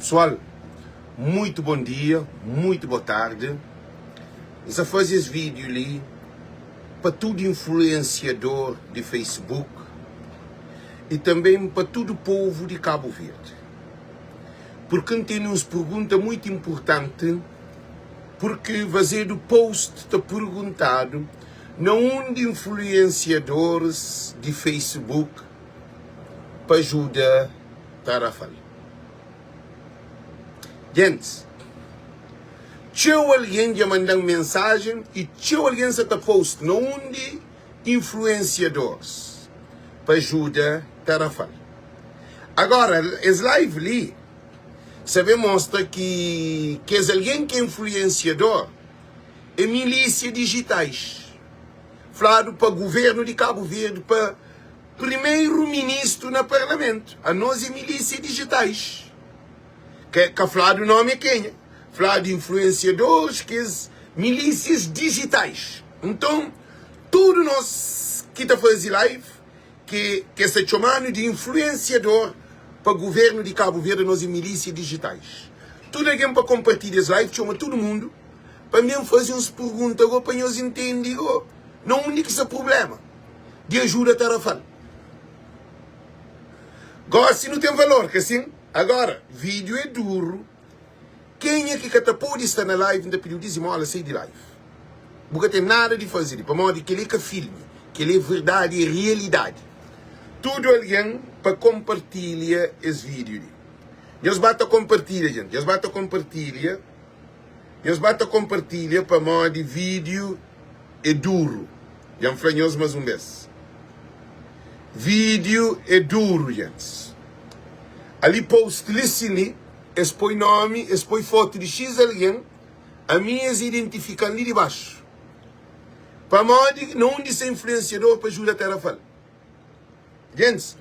Pessoal, muito bom dia, muito boa tarde. N sa faze es vídeo li pa tudo influenciador di Facebook e também pa tudo povo di Cabo Verde. Porque N tene uns pergunta muito importante porque fazedu post ta perguntadu na undi influenciadores di Facebook pa ajuda Tarrafal. Gentis, txeu algen dja manda-m mensajen i txeu algen sa ta post na undi influensiadores pa ajuda Tarrafal. Agora, es live li sa ben mostra ki kes algen ki é influensiador é milísia dijitais. Fladu pa guvernu di Kabu Verdi pa Primeiro ministro na parlamento. Anos é milícia digitais. Ka, ka fladu nome é kenha. Fladu influenciadores, kes milícias digitais. Nton, tudo nos ki ta faze live, ki ke sa txomanu di influenciador pa governo di Cabo Verde, anos é milícia digitais. Tudo algen pa compartilha es live, txoma tudo mundo pa ben faze uns pergunta go pa nhos intende go na undi ki sta problema. di ajuda Tarrafal. Gosi nu ten valor, ka sin? Agora, vídeo é duru. Kenha ki ka ta pode sta na live, N ta pidi-u dizimola, sai di live. Bu ka ten nada di faze li, pamodi kel-li é ka filmi, kel-li é verdadi, é realidadi. Tudu algen pa konpartilha es vídeo li. Nhos ba ta konpartilha, jenti. Nhos ba ta konpartilha. Nhos ba ta konpartilha pamodi vídeo é duru. Dja N fla nhos mas un bes. Vídeo é duru, gentis. Ali post li sin li, es poi nomi, es poi fotu di X algen, ami es identifikan li di baxu. Pamodi na undi sta influensiador pa juda Tarrafal? Gentis,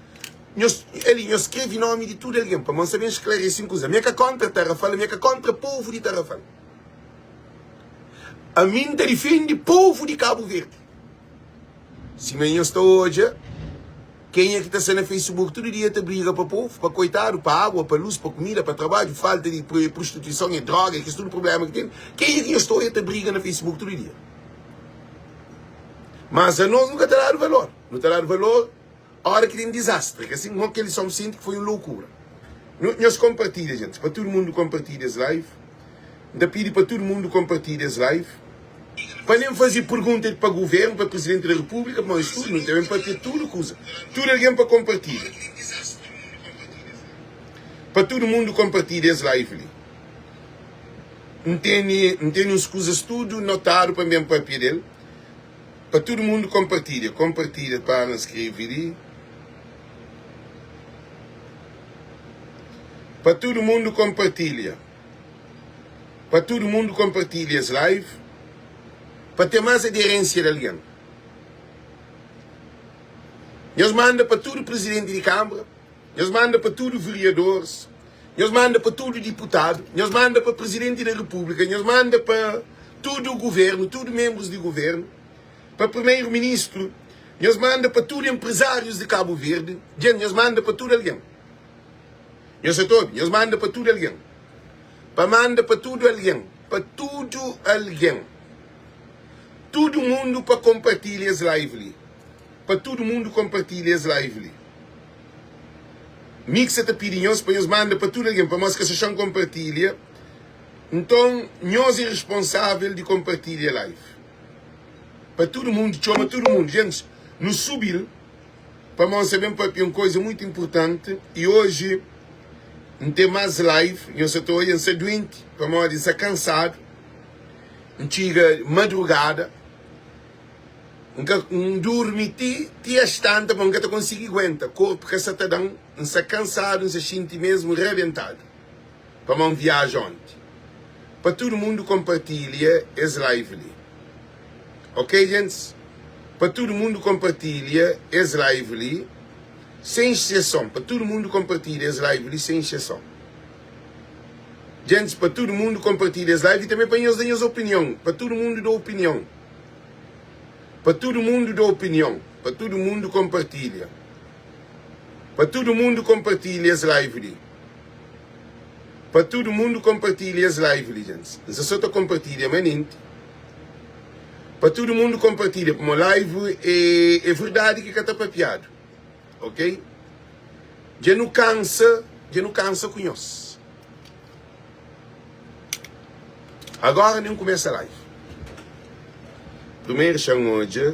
nhos, ali, nhos skrebe nomi di tudu algen, pamodi N sta ben sklarese un kuza. Mi é ka kontra Tarrafal, ami é ka kontra povu di Tarrafal. Ami N ta difende povu di Kabu Verdi. Sima nhos ta odja, kenha ki ta sta na Facebook tudu dia ta briga pa povu, pa koitadu, pa agua, pa lus, pa kumida, pa trabadju, falta di prostituison e droga e kes tudu prublema ki ten. Kenha ki nhos ta odja ta briga na Facebook tudu dia. Mas anos nu ka ta dadu valor. Nu ta dadu valor Ora ki ten dizastri, ka sin? Ho kel som sinti ki foi un loukura. Nu, nhos konpartilha, gentis, pa tudu mundu konpartilha es live. N ta pidi pa tudu mundu konpartilha es live. Pa nen faze pergunta pa guvernu, pa presidenti da repúblika, pamodi es tudu, nu ta ben papia tudu kuza. Tudu algen pa konpartilha. Pa tudu mundu konpartilha es live li. N tene, N tene uns kuzas tudu notadu pa N ben papia del. Pa tudu mundu konpartilha. Konpartilha pa Ana skrebe li. Pa tudu mundu konpartilha. Pa tudu mundu konpartilha es live. Pa ten más aderênsia di algen. Nhos manda pa tudu prizidenti di kanbra. Nhos manda pa tudu vereadores. Nhos manda pa tudu diputadu, nhos manda pa Prizidenti da Repúblika, nhos manda pa tudu guvernu, tudu menbrus di guvernu, pa Primeru Ministru, nhos manda pa tudu enprezárius di Kabu Verdi, dja nhos manda pa tudu algen. Nhos sa ta obi? Nhos manda pa tudu algen. Pa manda pa tudu algen, pa tudu algen. Tudu mundu pa konpartilha es live li. Pa tudu mundu konpartilha es live li. Mi ki sa ta pidi nhos pa nhos manda pa tudu algen, pamodi si ka sa xa-m konpartilha, nton nhos é responsável di konpartilha live pa tudu mundu, txoma tudu mundu. Gentis, nu subi-l pamodi N sa ben papia un koza mutu inpurtanti i oji N ten más live. Nhos sa ta odja N sa duenti pamodi N sa kansadu, N txiga madrugada. N ka N durmi ti ti as tanta ma N ka ta konsigi guenta Korpu ka sa ta da-m N sa kansadu N sa xinti mesmu rabentadu Pamó N viaja onti Pa tudu mundu konpartilha es live li Ok gentis Pa tudu mundu konpartilha es live li Sen exseson Pa tudu mundu konpartilha es live li sen exseson Gentis pa tudu mundu konpartilha es live I tanbe pa nhos da nhos opinion Pa tudu mundu da opinion Pa tudu mundu da opinion Pa tudu mundu konpartilha Pa tudu mundu konpartilha es live li. Pa tudu mundu konpartilha es live li djents. N sta so ta konpartilha manenti. Pa tudu mundu konpartilha pamo live é é verdadi ki ka ta papiadu. Ok? Dja nu kansa, dja nu kansa ku nhos. Agora nen kumesa live. Primeiro xa N odja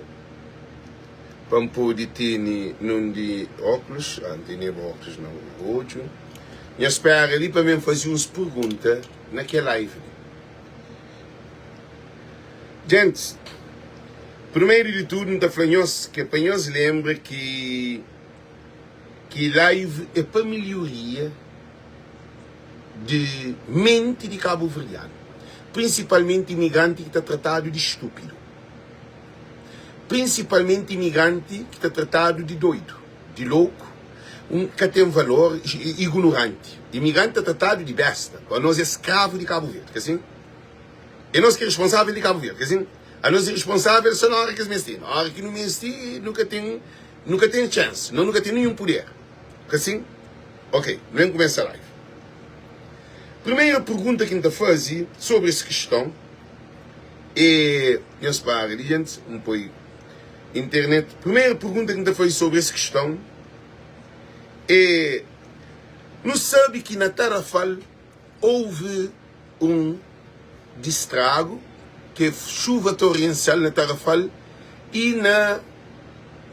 pa N pode tene nun di óculos. Ah, N teneba óculos na odju. Nha spera li pa mi N faze uns pergunta na kel live li. Gentis, primeiro di tudu N ta fla nhos ke pa nhos lembra ki ki live é pa melhoria di menti di kabuverdianu, prinsipalmenti imigranti ki ta tratadu di stúpidu, prinsipalmenti imigranti ki ta tratadu di doidu, di loku, un ka ten valor, ignoranti. Imigranti ta tratadu di besta, anos é skravu di Kabu Verdi, ka sin? É nos ki é responsável di Kabu Verdi, ka sin? Anos é responsável só na óra ki es meste, na óra ki nu meste nu ka ten, nu ka ten chance, no nu ka ten ninhun puder. Ka sin? Ok, nu ben kumesa live. Primeira pergunta ki N ta faze sobri es kiston é, nhos para li djent, N poi internet. Primeira pergunta ki N ta faze sobri es kiston é, nu sabe ki na Tarrafal Houve un di stragu ke chuva torrencial na Tarrafal e na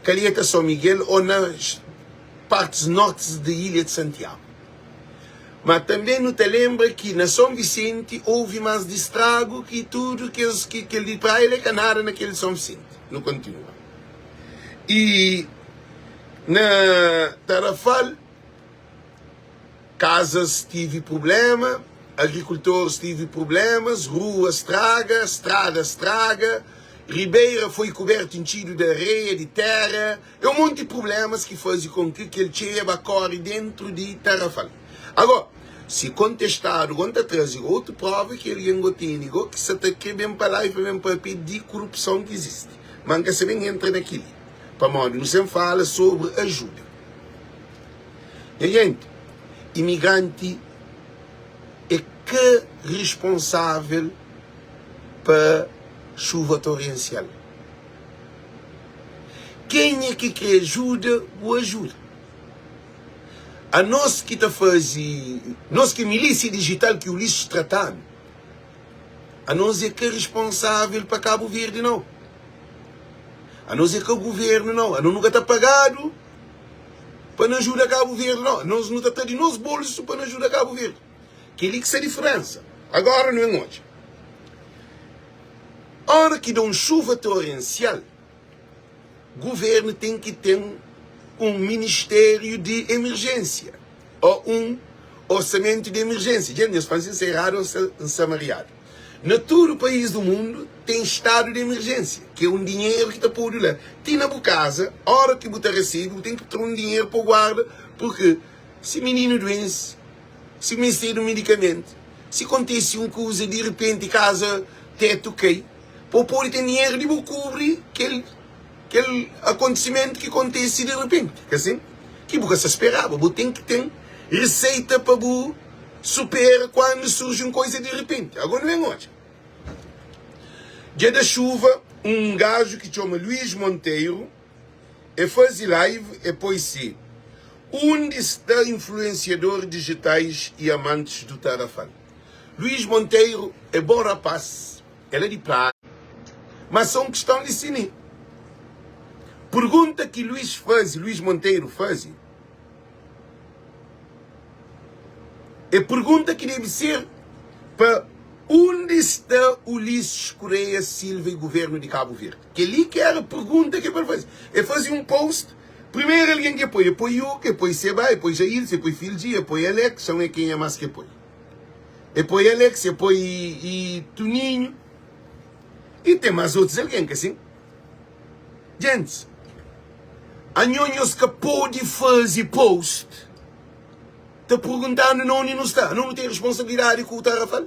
Calheta São Miguel ou nas partes nortes de Ilha de Santiago. Ma tambe nu ta lembra ki na São Vicente houve mas di stragu ki tudu kes ki kel di praia la é ka nada na kel di São Vicente. Nu kontinua. E na Tarrafal Kazas tive prubléma, agrikultoris tive prublémas, rua straga, strada straga, ribeira foi kubertu intxidu di areia, di téra. É un monti prublémas ki faze kon ki kel txeia ba kóre déntu di Tarrafal. Agó, si kontestadu gó, N ta traze otu próva ki algen gó tene gó ki sa ta kre ben pa la i pa ben papia di kurupson ki izisti. Má N ka sa ben entra na kel-li, pamodi nu sen fala sobri ajuda. Nha jenti, imigranti é ka risponsável pa xuva torensial. Kenha ki kre ajuda, bu ajuda. Anos ki ta faze, nos ki é milísia dijital ki Ulisses trata-nu, anos é ka risponsável pa Kabu Verdi nau. Anos é ka guvernu nau. Anos nu ka ta pagadu. pa nu ajuda Kabu Verdi no, nos nu ta tra di nos bolsu pa nu ajuda Kabu Verdi. Kel-li ki sta diferensa. Agora nu ben odja. Ora ki da un xuva torensial, guvernu ten ki ten un ministériu di emerjênsia ô un orsamentu di emerjênsia. Dja nhos fla-m si N sta eradu ô N sta mariadu. Na tudu país du mundu ten stadu di emerjênsia, ki é un dinheru ki ta podu la. Ti na bu kaza, óra ki bu ta resebe, bu ten ki tra un dinheru pa bu guarda, purki si mininu duense, si mestedu un medikamentu, si kontise un kuza di ripenti kaza tetu kai, pa bu pode ten dinheru di bu kubri kel kel akontisimentu ki kontise di ripenti, ka sin? Ki bu ka sta speraba. Bu ten ki ten riseita pa bu supera kuandu surji un koiza di ripenti. Ago nu ben odja. Dia da xuva, un gaju ki txoma Luís Monteiro, e faze live e poi si, Undi sta influenciadores digitais e amantes do Tarrafal? Luís Monteiro é bon rapaz, el é di Praia, ma só un kiston di sini. Pergunta ki Luís faze, Luís Monteiro faze, É pergunta ki debe ser pa undi sta Ulisses Correia Silva y governo di Cabo Verde? Kel-li ki era pergunta ki el faze. El faze un post, primeru algen ki el poi, el poi Yuka, el poi Seba, el poi Jailson, el poi Fildji, el poi Alex, xa-m é kenha más ki el poi. El poi Alex, el poi Tuninho y ten más otus algen, ka sin? Gentis, anho nhos ka pode faze post ta perguntanu na undi nu sta. Anu nu ten responsabilidadi ku Tarrafal?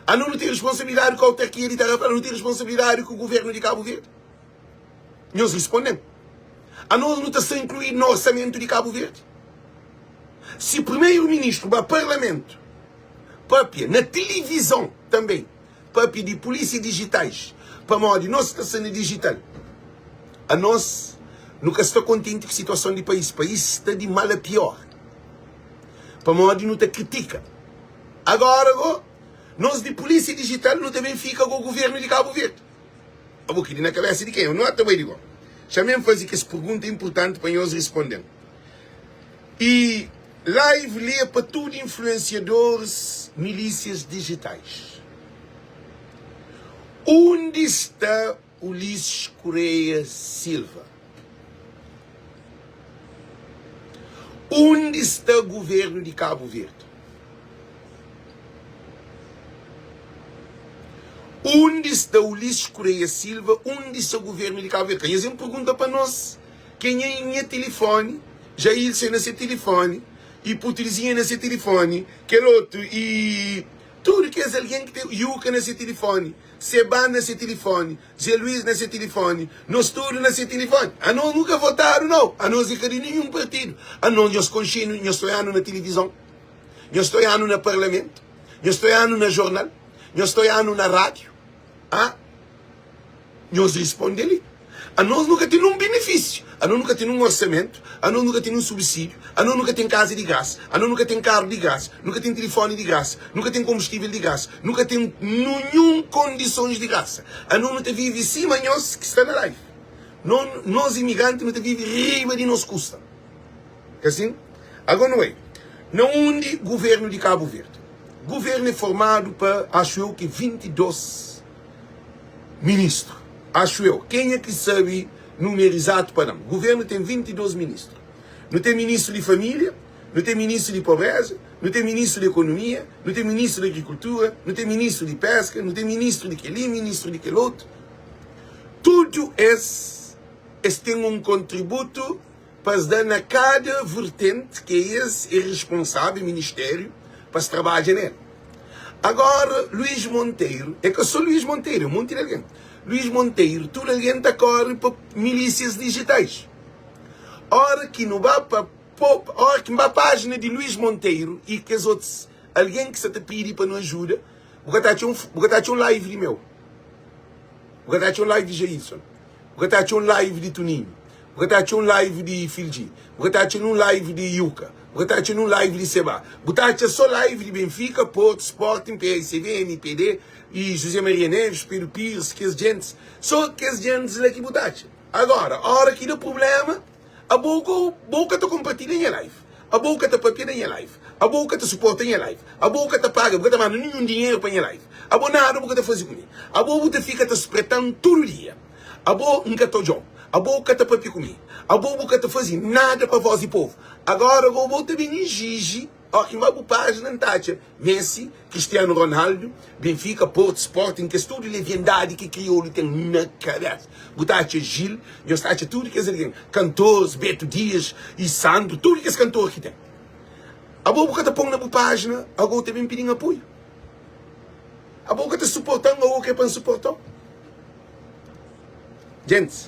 Anu nu ten responsabilidadi ku autarkia di Tarrafal? Anu nu ten responsabilidadi ku guvernu di Kabu Verdi? Nhos responde-m. Anos nu ta sta inkluídu na orsamentu di Kabu Verdi? Si primeru ministru ba parlamentu. Papia na tilivizon tanbe. Papia di pulísia dijitais. Pamodi nos ta sta na dijital. Anos nu ka sta kontenti ku situason di país. País sta di mal a pior. Pamodi nu ta kritika. Agora go, nos di pulísia dijital nu ta ben fika go guvernu di Kabu Verdi. Abo ki di na kabesa di kenha? Nu ata bai di go. Xa-m faze kes pergunta inpurtanti pa nhos risponde-m. E live li é pa tudu influenciadores milícias digitais. Undi sta Ulisses Correia Silva? Undi sta governo di Cabo Verde? Undi sta Ulisses Correia Silva? Undi sta governo di Cabo Verde? Ka nhos pergunta pa nos. Kenha e nha tilifoni, Jailson na se tilifoni, e Putrizinha na se tilifoni, kel otu e tudu kes algen ki ten, Yuka na se tilifoni, Seba na se tilifoni, Ze Luiz na se tilifoni, nos tudu na se tilifoni. Anos nu ka votadu nau, anos e ka di ninhun partidu. Anos nhos konxe-nu, nhos ta oianu na tilivizon, nhos ta oianu na parlamentu, nhos ta oianu na jornal, nhos ta oianu na rádiu. Ah! Nhos risponde li, Anos nu ka ten nun benefísiu, anos nu ka ten nun orsamentu, anos nu ka ten nun subsídiu, anos nu ka ten kaza di grasa, anos nu ka ten karu di grasa, nu ka ten tilifóni di grasa, nu ka ten konbustível di grasa, nu ka ten nunhun kondisons di grasa. Anos nu ta vive sima nhos ki sta na live. Nos imigranti nu ta vive riba di nos kusta. Ka sin? Agora nu bai na undi guvernu di Kabu Verdi. Guvernu é formadu pa, axu eu, ki 22 ministru. Axu eu. Kenha ki sabe numeru izatu pa da-m. Guvernu ten 22 ministru. Nu ten ministru di família, nu ten ministru di pobreza, nu ten ministru di ekonomia, nu ten ministru di agrikultura, nu ten ministru di peska, nu ten ministru di kel-li, ministru di kel otu. Tudu es, es ten un kontributu pa es da na kada vertenti ki es é responsável, ministériu, pa es trabadja nel. Agora, Luís Monteiro, é ka só Luís Monteiro, é un monti di algen. Luís Monteiro, tudu algen ta kóre pa milísias dijitais. Óra ki nu ba pa, óra ki N ba pájina di Luís Monteiro i kes otus algen ki sa ta pidi pa nu ajuda, bu ka ta atxa un, bu ka ta atxa un live di meu, bu ka ta atxa un live di Jailson, bu ka ta atxa un live di Tuninho, Bu ka ta atxa un live di Fildji, bu ka ta atxa nun live di Yuka, bu ka ta atxa nun live di Seba. Bu ta atxa so live di Benfica, Porto, Sporting, PSV, MPD y José Maria Neves, Pedro Pires, kes djentis. So kes djentis la ki bu ta atxa. Agora, ora ki da prublema, abo go, bo ka ta konpartilha nha live, abo ka ta papia na nha live, abo ka ta suporta nha live, abo ka ta paga, bu ka ta manda ninhun dinheru pa nha live, abo nada bu ka ta faze ku mi. Abo bu ta fika ta spreta-m tudu dia. Abo N ka ta odja-u, abo ka ta papia ku mi, abo bu ka ta faze nada pa vós di povu. Agora go bo ta ben ijiji óki ma bu pájina N ta atxa Messi, Cristiano Ronaldo, Benfica, Porto, Sporting, kes tudu leviandadi ki kriolu ten na kabésa. Bu ta atxa Gil, nhos ta atxa tudu kes algen, kantores, Beto Dias y Sandro, tudu kes kantor ki ten. Abo bu ka ta pon na bu pájina, ago bu ta ben pidi-m apoiu. Abo bu ka ta suporta-m, ago ke pa N suporta-u? Gentis,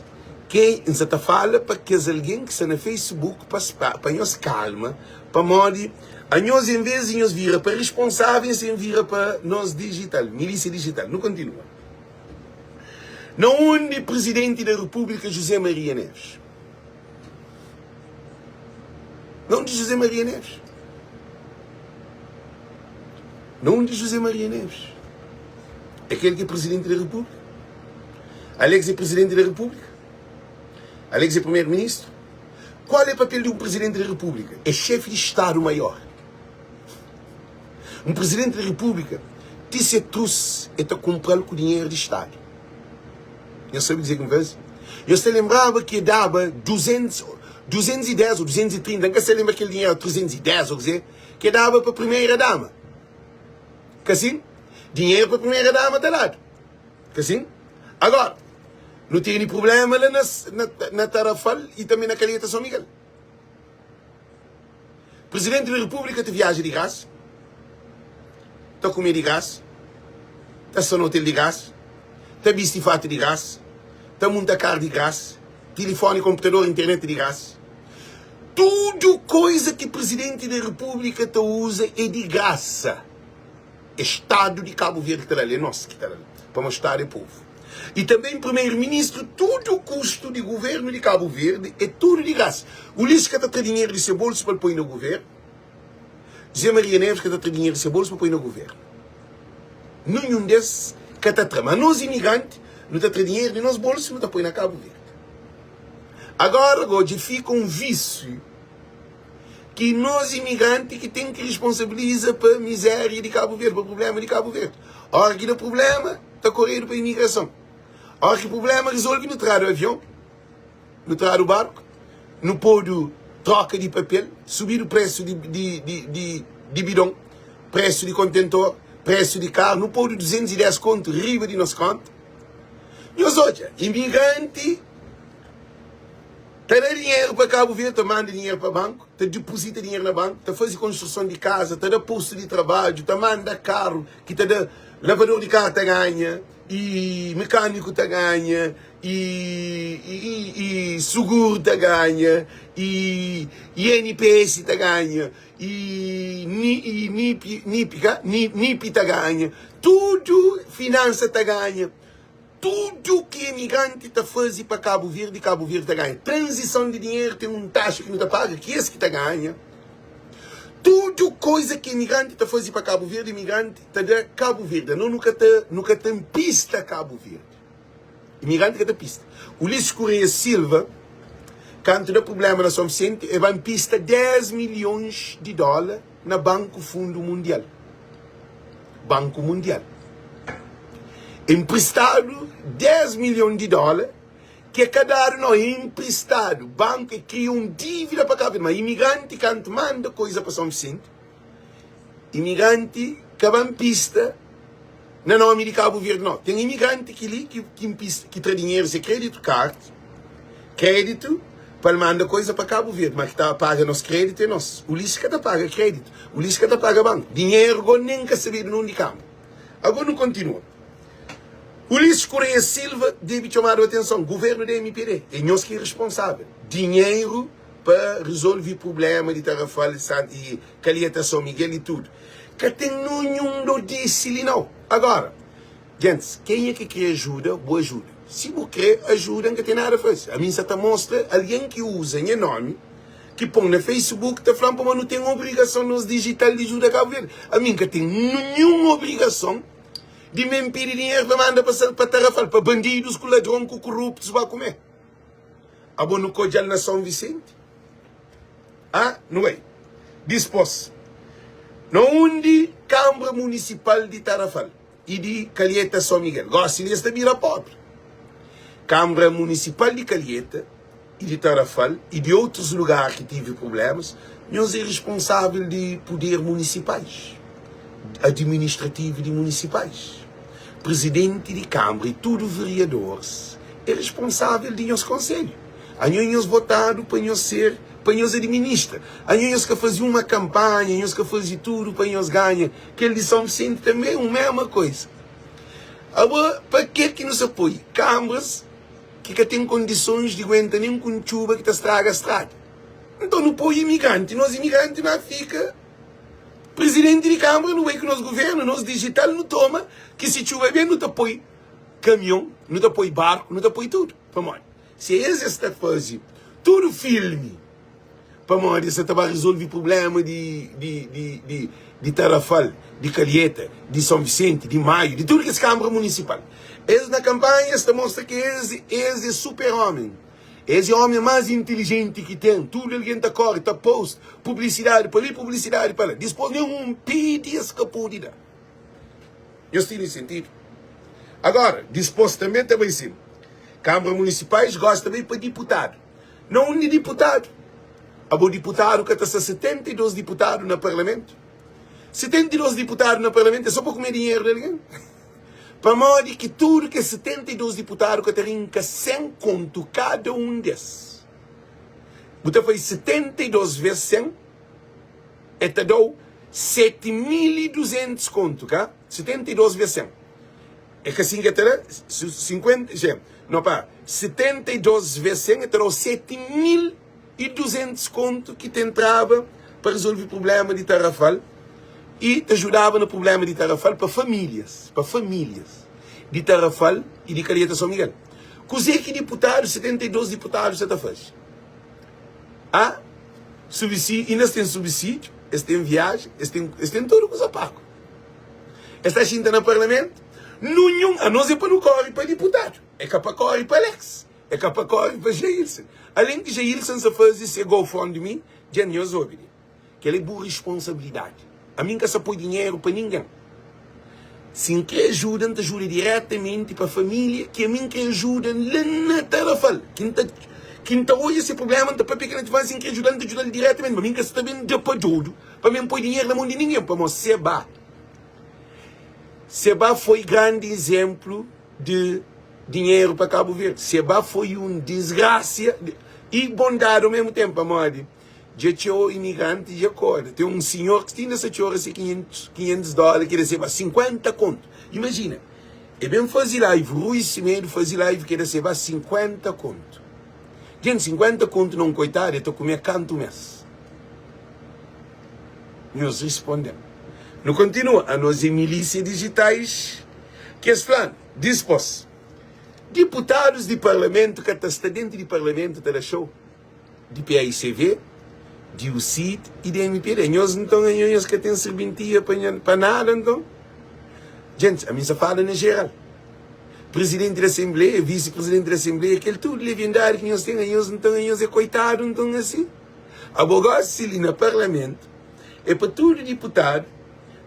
ke N sa ta fala pa kes algen ki sta na Facebook pa spa, pa nhos kalma, pamodi anhos en vez di nhos vira pa responsáveis, en vira pa nos digital, milísia digital. Nu kontinua. Na undi Presidenti da Repúblika José Maria Neves? Na undi José Maria Neves? Na undi José Maria Neves? É kel ki é Presidenti da Repúblika? Alex é Presidenti da Repúblika? Alex é Primeiro-Ministro? Qual é papel di un Presidenti da Repúblika? É xefi di Stadu Maior. Un Presidenti da Repúblika, ti se trus, el ta kunpra-l ku dinheru di Stadu. Nhos sabe kuzê ki N faze? Nhos ta lenbraba ki e daba 200, 210 ô 230, N ka sa lenbra kel dinheru, 310 ô kuzê, ki e daba pa primeira dama. Ka sin? Dinheru pa primeira dama ta dadu. Ka sin? Agora, nu tene prubléma la na, na, na Tarafal i tanbê na Calheta São Miguel. Presidenti di Repúblika ta viaja di grasa, ta kume di grasa, ta sta na otel di grasa, ta bisti fatu di grasa, ta munta kar di grasa, tilifoni, konputador, internet di grasa. Tudu koiza ki Presidenti di Repúblika ta uza é di grasa. É Stadu di Kabu Verdi ki ta da-l, é nos ki ta da-l, pamodi Stadu é povu. I tanbê Primeru-Ministru, tudu kustu di guvernu di Kabu Verdi é tudu di grasa. Ulisses ka ta tra dinheru di se bolsu pa el poi na guvernu, José Maria Neves ka ta tra dinheru di se bolsu pa poi na guvernu. Ninhun des ka ta tra. Ma nos imigranti, nu ta tra dinheru di nos bolsu nu ta poi na Kabu Verdi. Agora go dja fika un vísiu ki nos imigranti ki ten ki responsabiliza pa miséria di Kabu Verdi, pa prubléma di Kabu Verdi. Óra ki da prubléma, ta koredu pa imigrason. Óra ki prubléma rizolve, nu tradu avion, nu tradu barku, nu podu troka di papel, subidu presu di, di, di, di, di bidon, presu di kontentor, presu di karu, nu podu 210 kontu riba di nos konta. Nhos odja, imigranti ta da dinheru pa Kabu Verdi, ta manda dinheru pa banku, ta dipozita dinheru na banku, ta faze konstruson di kaza, ta da postu di trabadju, ta manda karu ki ta da lavador di karu ta ganha, i mekaniku ta ganha, i, i, i suguru ta ganha, i INPS ta ganha, i i NIP, NIP, ka? NIP ta ganha, tudu finansa ta ganha. Tudu ki emigranti ta faze pa Kabu Verdi, Kabu Verdi ta ganha. Tranzison di dinheru ten un taxa ki nu ta paga ki es ki ta ganha. Tudu koiza ki emigranti ta faze pa Kabu Verdi, emigranti ta da Kabu Verdi. Anos nu ka ta, nu ka ta npista Kabu Verdi. Imigranti ka ta pista. Ulisses Correia Silva, kantu da prubléma na São Vicente, el ba npista 10 milhons di dóla na Banku Fundu Mundial. Banku Mundial. Enpristadu 10 milhon di dóla, ki é ka dadu nau, é enpristadu. Banku é kria un dívida pa Kabu Verdi. Ma imigranti kantu manda koiza pa São Vicente, imigranti ka ba npista na nomi di Kabu Verdi nau. Ten imigranti ki li ki ki npista, ki tra dinheru se kreditu kart, kreditu pa el manda koiza pa Kabu Verdi, ma ki ta paga nos kreditu é nos. Ulisses ka ta paga kreditu, Ulisses ka ta paga banku. Dinheru go nen ka sabedu na undi kamba. Ago nu kontinua. Ulisses Correia Silva debe txomadu atenson. Guvernu di MPD, é nhos ki é responsável. Dinheru pa resolve prublema di Tarrafal i Calheta São Miguel i tudu. Ka ten nunhun dodisi li nau. Agora, gentis, kenha ki kre ajuda, bu ajuda. Si bu kre ajuda, N ka ten nada faze. Ami N sa ta mostra algen ki uza nha nomi, ki pon na Facebook ta fla-m pamodi nu ten obrigason nos dijital di ajuda Kabu Verdi. Ami N ka ten ninhun obrigason di men pidi dinheru pa manda pa pa Tarrafal, pa bandidus ku ladron ku kuruptus ba kume. Abo nu ka odja-l na São Vicente? Ah, nu bai. Dispos, na undi Kanbra Munisipal di Tarrafal i di Kalheta São Miguel. Gosi li es ta bira pobri. Kanbra Munisipal di Kalheta i di Tarrafal i di otus lugar ki tivi prublemas, nhos é responsável di puder munisipais, adiministrativu di munisipais. Presidenti di Kanbra i tudu veriadoris é responsável di nhos konselhu. Anho nhos votadu pa nhos ser, pa nhos administra. Anho nhos ka faze uma kanpanha, nhos ka faze tudu pa nhos ganha. Kel di São Vicente tanbe un mesma koisa. Abo pa ke ki nu sa poi kanbras ki ka ten kondisons di guenta nen ku un txuba ki ta straga strada? Nton nu poi imigranti, nos imigranti ba fika presidenti di kanbra, nu bai ku nos guvernu, nos dijital nu toma ki si txuba ben nu ta poi kamion, nu ta poi barku, nu ta poi tudu. Pamodi? Si es es ta faze tudu filmi pamodi es sa ta ba rizolve prublema di di di di di Tarrafal, di Calheta, di São Vicente, di Maio, di tudu kes kanbra munisipal. Es na kanpanha es ta mostra ki es es é super omi, es é omi más intilijenti ki ten, tudu algen ta kore, ta post publisidadi pa li, publisidadi pa la. Dispos nen un pidi es ka pudi da. Nhos tene sentidu? Agora, dispos tanbe ta bai sin. Kanbra munisipais gosi ta bai pa diputadu. Na undi diputadu? Abo diputadu ka ta sta 72 diputadu na parlamentu? 72 diputadu na parlamentu é so pa kume dinheru di algen? Pamodi ki tudu kes 72 diputadu ka ta rinka 100 kontu kada un des? Bu ta faze 72 ves 100? E ta da-u 7200 kontu, ka? 72 ves 100. É ka sin ke ta da? 50, je, no pa, 72 ves 100 e ta da-u 7200 kontu ki ta entraba pa rezolve prublema di Tarrafal. I ta judaba na prubléma di Tarrafal pa famílias, pa famílias di Tarrafal i di Calheta São Miguel. Kuzê ki diputadus, 72 diputadus sa ta faze? Ah, subsídiu, inda es ten subsídiu, es ten viajen, es ten, es ten tudu kuza pagu. Es ta xinta na parlamentu, nunhun, anos é pa nu kóre pa diputadu, é ka pa kóre pa Alex, é ka pa kóre pa Jailson. Alén ki Jailson sa faze se GoFundMe, dja nhos obi li. Kel-la é bu responsabilidadi. Ami N ka sa poi dinheru pa ningen. Si N krê ajuda, N ta ajuda diretamenti pa família ki ami N krê ajuda la na Tarrafal. Ki N ta ki N ta odja se prubléma, N ta papia ku el, N ta fla si N krê ajuda-l, N ta ajuda-l diretamenti. Ma mi N ka sta ben da pa dodu pa mi N poi dinheru na mon di ningen. Pamodi Seba, Seba foi grandi izénplu di dinheru pa Kabu Verdi. Seba foi un disgrasia i bondadi au mésmu ténpu. Pamodi Dja txeu imigranti dja korda. Ten un sinhor ki tinda sa txora se 500, 500 dóla ki reseba 50 kontu. Imajina, e ben faze live, Rui Semedo faze live ki reseba 50 kontu. Gente, 50 kontu na un koitadu e ta kume kantu mes? Nhos risponde-m. Nu kontinua. Anos é milísia digitais ki es fla-nu. Dispos, diputadus di parlamentu ka ta sta dentu di parlamentu ta da xou. Di paicv, di UCID y di mpd. Nhos nton anho nhos ka ten sirbintia pa nha pa nada nton? Gentis, ami nsa fala na jeral. Presidenti di asenbleia, visi presidenti di asenbleia, kel tudu leviandadi ki nhos ten anhos nton anhos é koitadu nton asi? Abo gosi li na parlamentu é pa tudu diputadu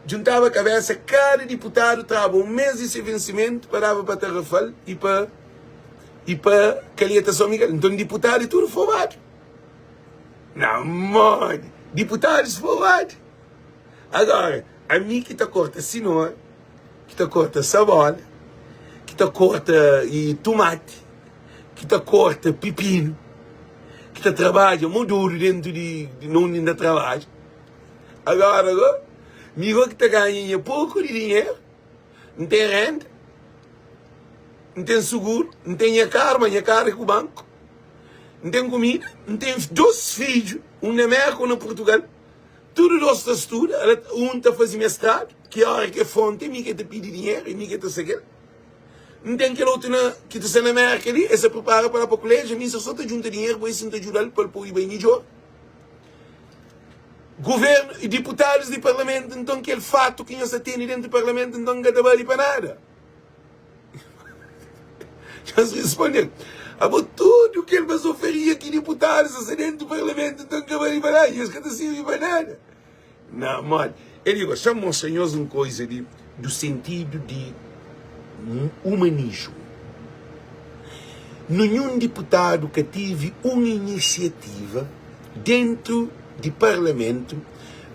djuntaba kabesa kada diputadu traba un mes di se vensimentu pa daba pa Tarrafal y pa I pa Calheta São Miguel. Nton diputadu é tudu formadu. Na modi? Diputadus formadu. Agora, ami ki ta korta sinora, ki ta korta sabola, ki ta korta e tumati, ki ta korta pipinu, ki ta trabadja mo duru dentu di na undi N ta trabadja. Agora, go, mi go ki ta ganha nha poku di dinheru, N ten renda, N ten suguru, N ten nha karu, ma nha karu é ku banku, N ten kumida, N ten dos fidju, un na Merka, un na Purtugal, tudu dos ta studa, un ta faze mestradu, ki óra ki é fronta é mi ki ta pidi dinheru, é mi ki ta sa kel. N ten kel otu na ki ta sta na Merka li, el sta pripara pa la pa kuléjiu, mi N sta so ta djunta dinheru pa ver si N ta djuda-l pa el pode bai midjór. Governo e diputadus di parlamentu nton kel fatu ki nhos ta tene dentu di parlamentu nton ka ta bali pa nada. Nhos responde-l, Abo tudu kel bazofaria ki diputadus ta sta dentu di parlamentu nton ka bali pa nada, nhos ka ta sirbi pa nada. Na modi? El digo, Xa-m mostra nhos un koiza di du sentidu di umanismu. Ninhun diputadu ka tive un inisiativa dentru di parlamentu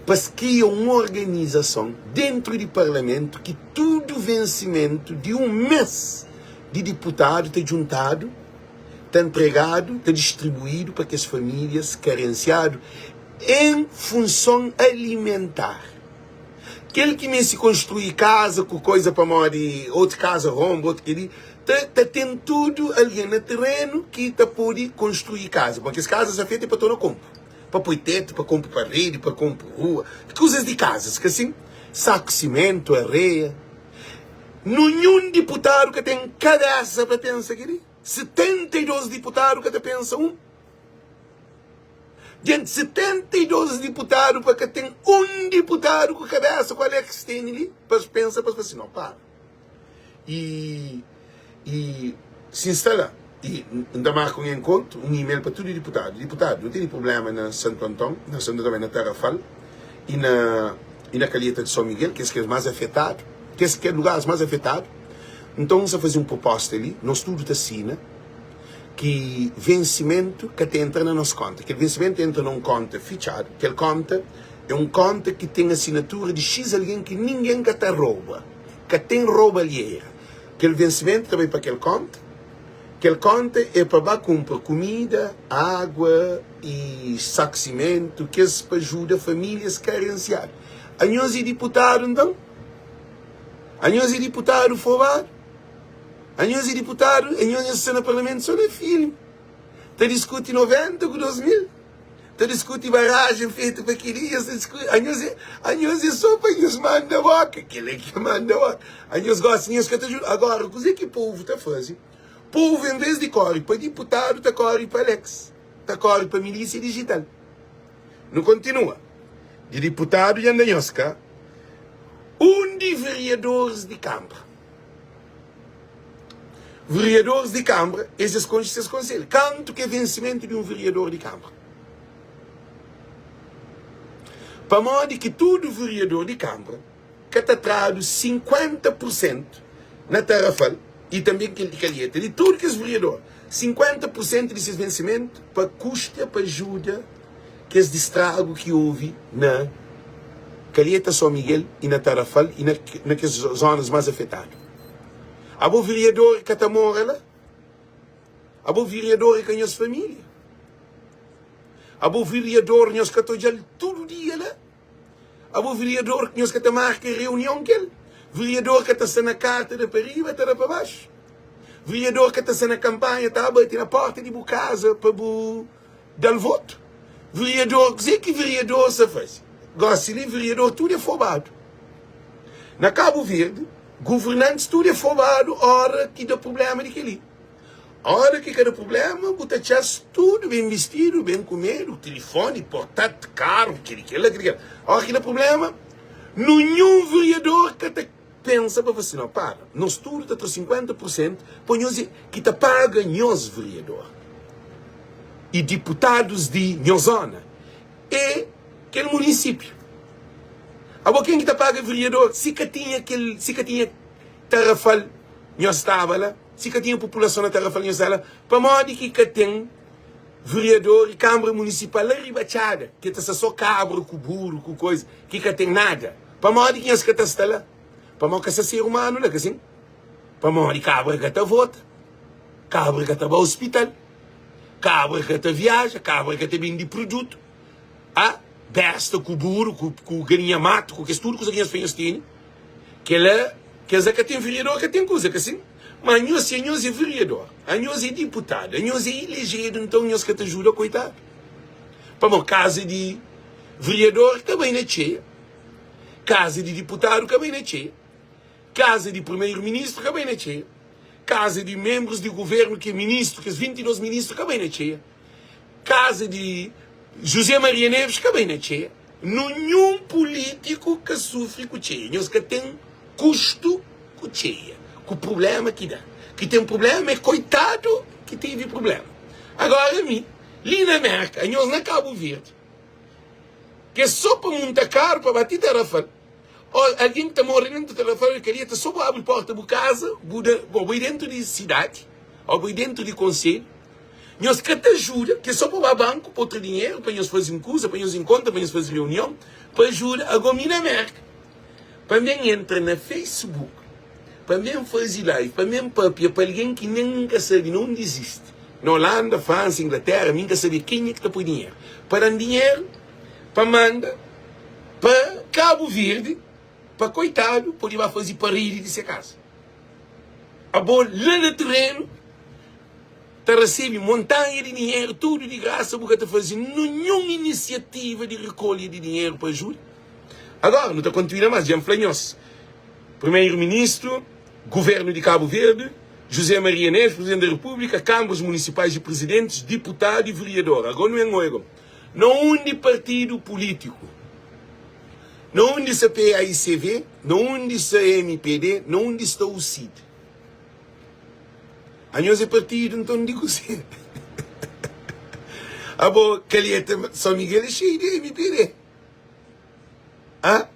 pa es kria un organizason dentru di parlamentu ki tudu vensimentu di un mes di diputadu ta djuntadu, ta ntregadu, ta distribuidu pa kes famílias karensiadu en funson alimentar. Kel ki meste konstrui kaza ku koiza pamodi otu kaza ronba, otu kel-li, ta ta ten tudu algen na terenu ki ta pode konstrui kaza. Pamodi kes kaza sta fetu é pa torna konpu, pa poi tetu, pa konpu paredi, pa konpu rua, kuzas di kazas, ka sin? Saku simentu, areia. Ninhun diputadu ka ten kabesa pa pensa kel-li. 72 diputadu ka ta pensa un. Dianti 72 diputadu pa ka ten un diputadu ku kabesa ku Alex tene li pa es pensa pa es fla si no para i i si N sta la i N ta marka un enkontru un email pa tudu diputadu diputadu nu tene prublema na Santu Anton na Santu Anton na Tarrafal i na i na Calheta de São Miguel kes ki é mas afetadu kes ki é lugaris mas afetadu nton N sta faze un proposta li nos tudu ta sina. ki vensimentu ka ta entra na nos konta. Kel vensimentu entra na un konta fitxadu. Kel konta é un konta ki ten asinatura di X algen ki ningen ka ta roba. Ka ten robalhera. Kel vensimentu ta bai pa kel konta. Kel konta é pa ba kunpra kumida, agua i saku simentu, kes pa ajuda famílias karensiadu. Anhos é diputadu nton? Anhos é diputadu fobadu? Anhos é diputadu, anhos nhos sta na parlamentu so na filmi ta diskuti 90 ku 2000. Ta diskuti barajen fetu pa kel-li, nhos ta diskuti, anhos é, anhos é sô pa nhos manda bóka, kel-li ki manda bóka, anhos gósi nhos ka ta djuda. Agora, kuzê ki povu ta faze? Povu en vês di kóre pa diputadu, ta kóre pa Alex, ta kóre pa milísia dijital. Nu kontinua. Di diputadu dja nda nhos ka un di veriadoris di kanbra. Vereadores di Kanbra, es es konxe ses konselhu. Kantu ki é vensimentu di un vereador di Kanbra? Pamodi ki tudu vereador di Kanbra ka ta tradu 50 pur sentu na Tarrafal i tanbe kel di Calheta, di tudu kes vereador, 50 pur sentu di ses vensimentu pa kusta pa ajuda kes di stragu ki ovi na Calheta, São Miguel i na Tarrafal i na kes zonas más afetadu? Abo viriador ka ta mora la? Abo viriador é ka nhos família? Abo viriador nhos ka ta odja-l tudu dia la? Abo viriador nhos ka ta marka reunion ku el? Viriador ka ta sta na karta da pa riba ta da pa baxu? Viriador ka ta sta na kanpanha ta bati na porta di bu kaza pa bu Da-l votu. Vereador, kuzê ki vereador sa faze? Gósi li vereador tudu é fobadu. Na Kabu Verdi, governantis tudu é fobadu óra ki da prubléma di kel-li. Óra ki ka da prubléma, bu ta atxa-s tudu ben bistidu, ben kumedu, tilifoni, portátil, karu, kel-li, kel-la, kel-li, kel-la. Óra ki da prubléma, ninhun vereador ka ta. Pensa pa fla si, no para, nos tudu ta tra 50 pur sentu pa nhos ki ta paga nhos veriador i diputadus di nhos zona e kel munisipiu. Abo ken ki ta paga veriador? Si ka tinha kel, si ka tinha Tarrafal nhos staba la? Si ka tinha populason na Tarrafal nhos staba la? Pamodi ki ka ten veriador i kanbra munisipal la riba txada ki ta sta so kabra ku buru ku koisa ki ka ten nada? Pamodi ki nhos ka ta sta la? Pamodi ka sta ser umanu la, ka sin? Pamodi kabra ka ta vota, kabra ka ta ba ospital, kabra ka ta viaja, kabra ka ta bende produtu. Ah, besta ku buru, ku, ku galinha matu, ku kes tudu kuza ki nhos fla nhos tene. Kela, kes la ka ten vereador, ka ten kuza, ka sin? Ma anhos, si anhos é vereador, anhos é diputadu, anhos é ilejedu, nton nhos ka ta ajuda koitadu? Pamodi kaza di vereador ka bai na txeia. Kaza di diputadu ka bai na txeia, kaza di primeiro ministru ka bai na txeia, kaza di membrus di guvernu ki é ministru, kes 22 ministru ka bai na txeia, kaza di José Maria Neves ka bai na txeia. Ninhun pulítiku ka sufri ku txeia. Nhos ka ten kustu ku txeia, ku prublema ki da. Ki ten prublema é koitadu ki tevi prublema. Agora mi, li na Merka, anhos na Kabu Verdi, Ke so pa munta karu pa ba ti Tarrafal o algen ki ta mora dentu Tarrafal kel dia ta so bu abri porta bu kaza bu da bo bai dentu di sidadi o bai dentu di konselhu nhos ka ta ajuda ke so pa ba banku pa tra dinheru pa nhos fazi un kuza pa nhos inkontra pa nhos fazi reunion pa ajuda ago mi na Merka pa mi entra na Facebook Pa mi N faze live, pa mi N papia pa algen ki nen N ka sabe na undi izisti, na Holanda, Fransa, Inglaterra, mi N ka sabe kenha ki ta poi dinheru pa da-m dinheru pa manda pa Kabu Verdi pa koitadu pode ba faze paredi di se kaza. Abo la na terenu ta rasebe montanha di dinheru tudu di grasa bu ka ta faze ninhun inisiativa di rekolha di dinheru pa ajuda. Agora nu ta kontinua mas, dja N fla nhos. Primeiro-Ministro, Governo di Cabo Verde, José Maria Neves, Presidente da República, Câmaras Municipais e Presidentes, Deputado e Vereador. Agora não é ngoigo. Na undi partido político? Na undi sta PAICV? Na undi sta MPD? Na undi sta o CID? Anhos é partido nton di kuzê? Abo, Calheta, São Miguel é cheio de MPD. Hã?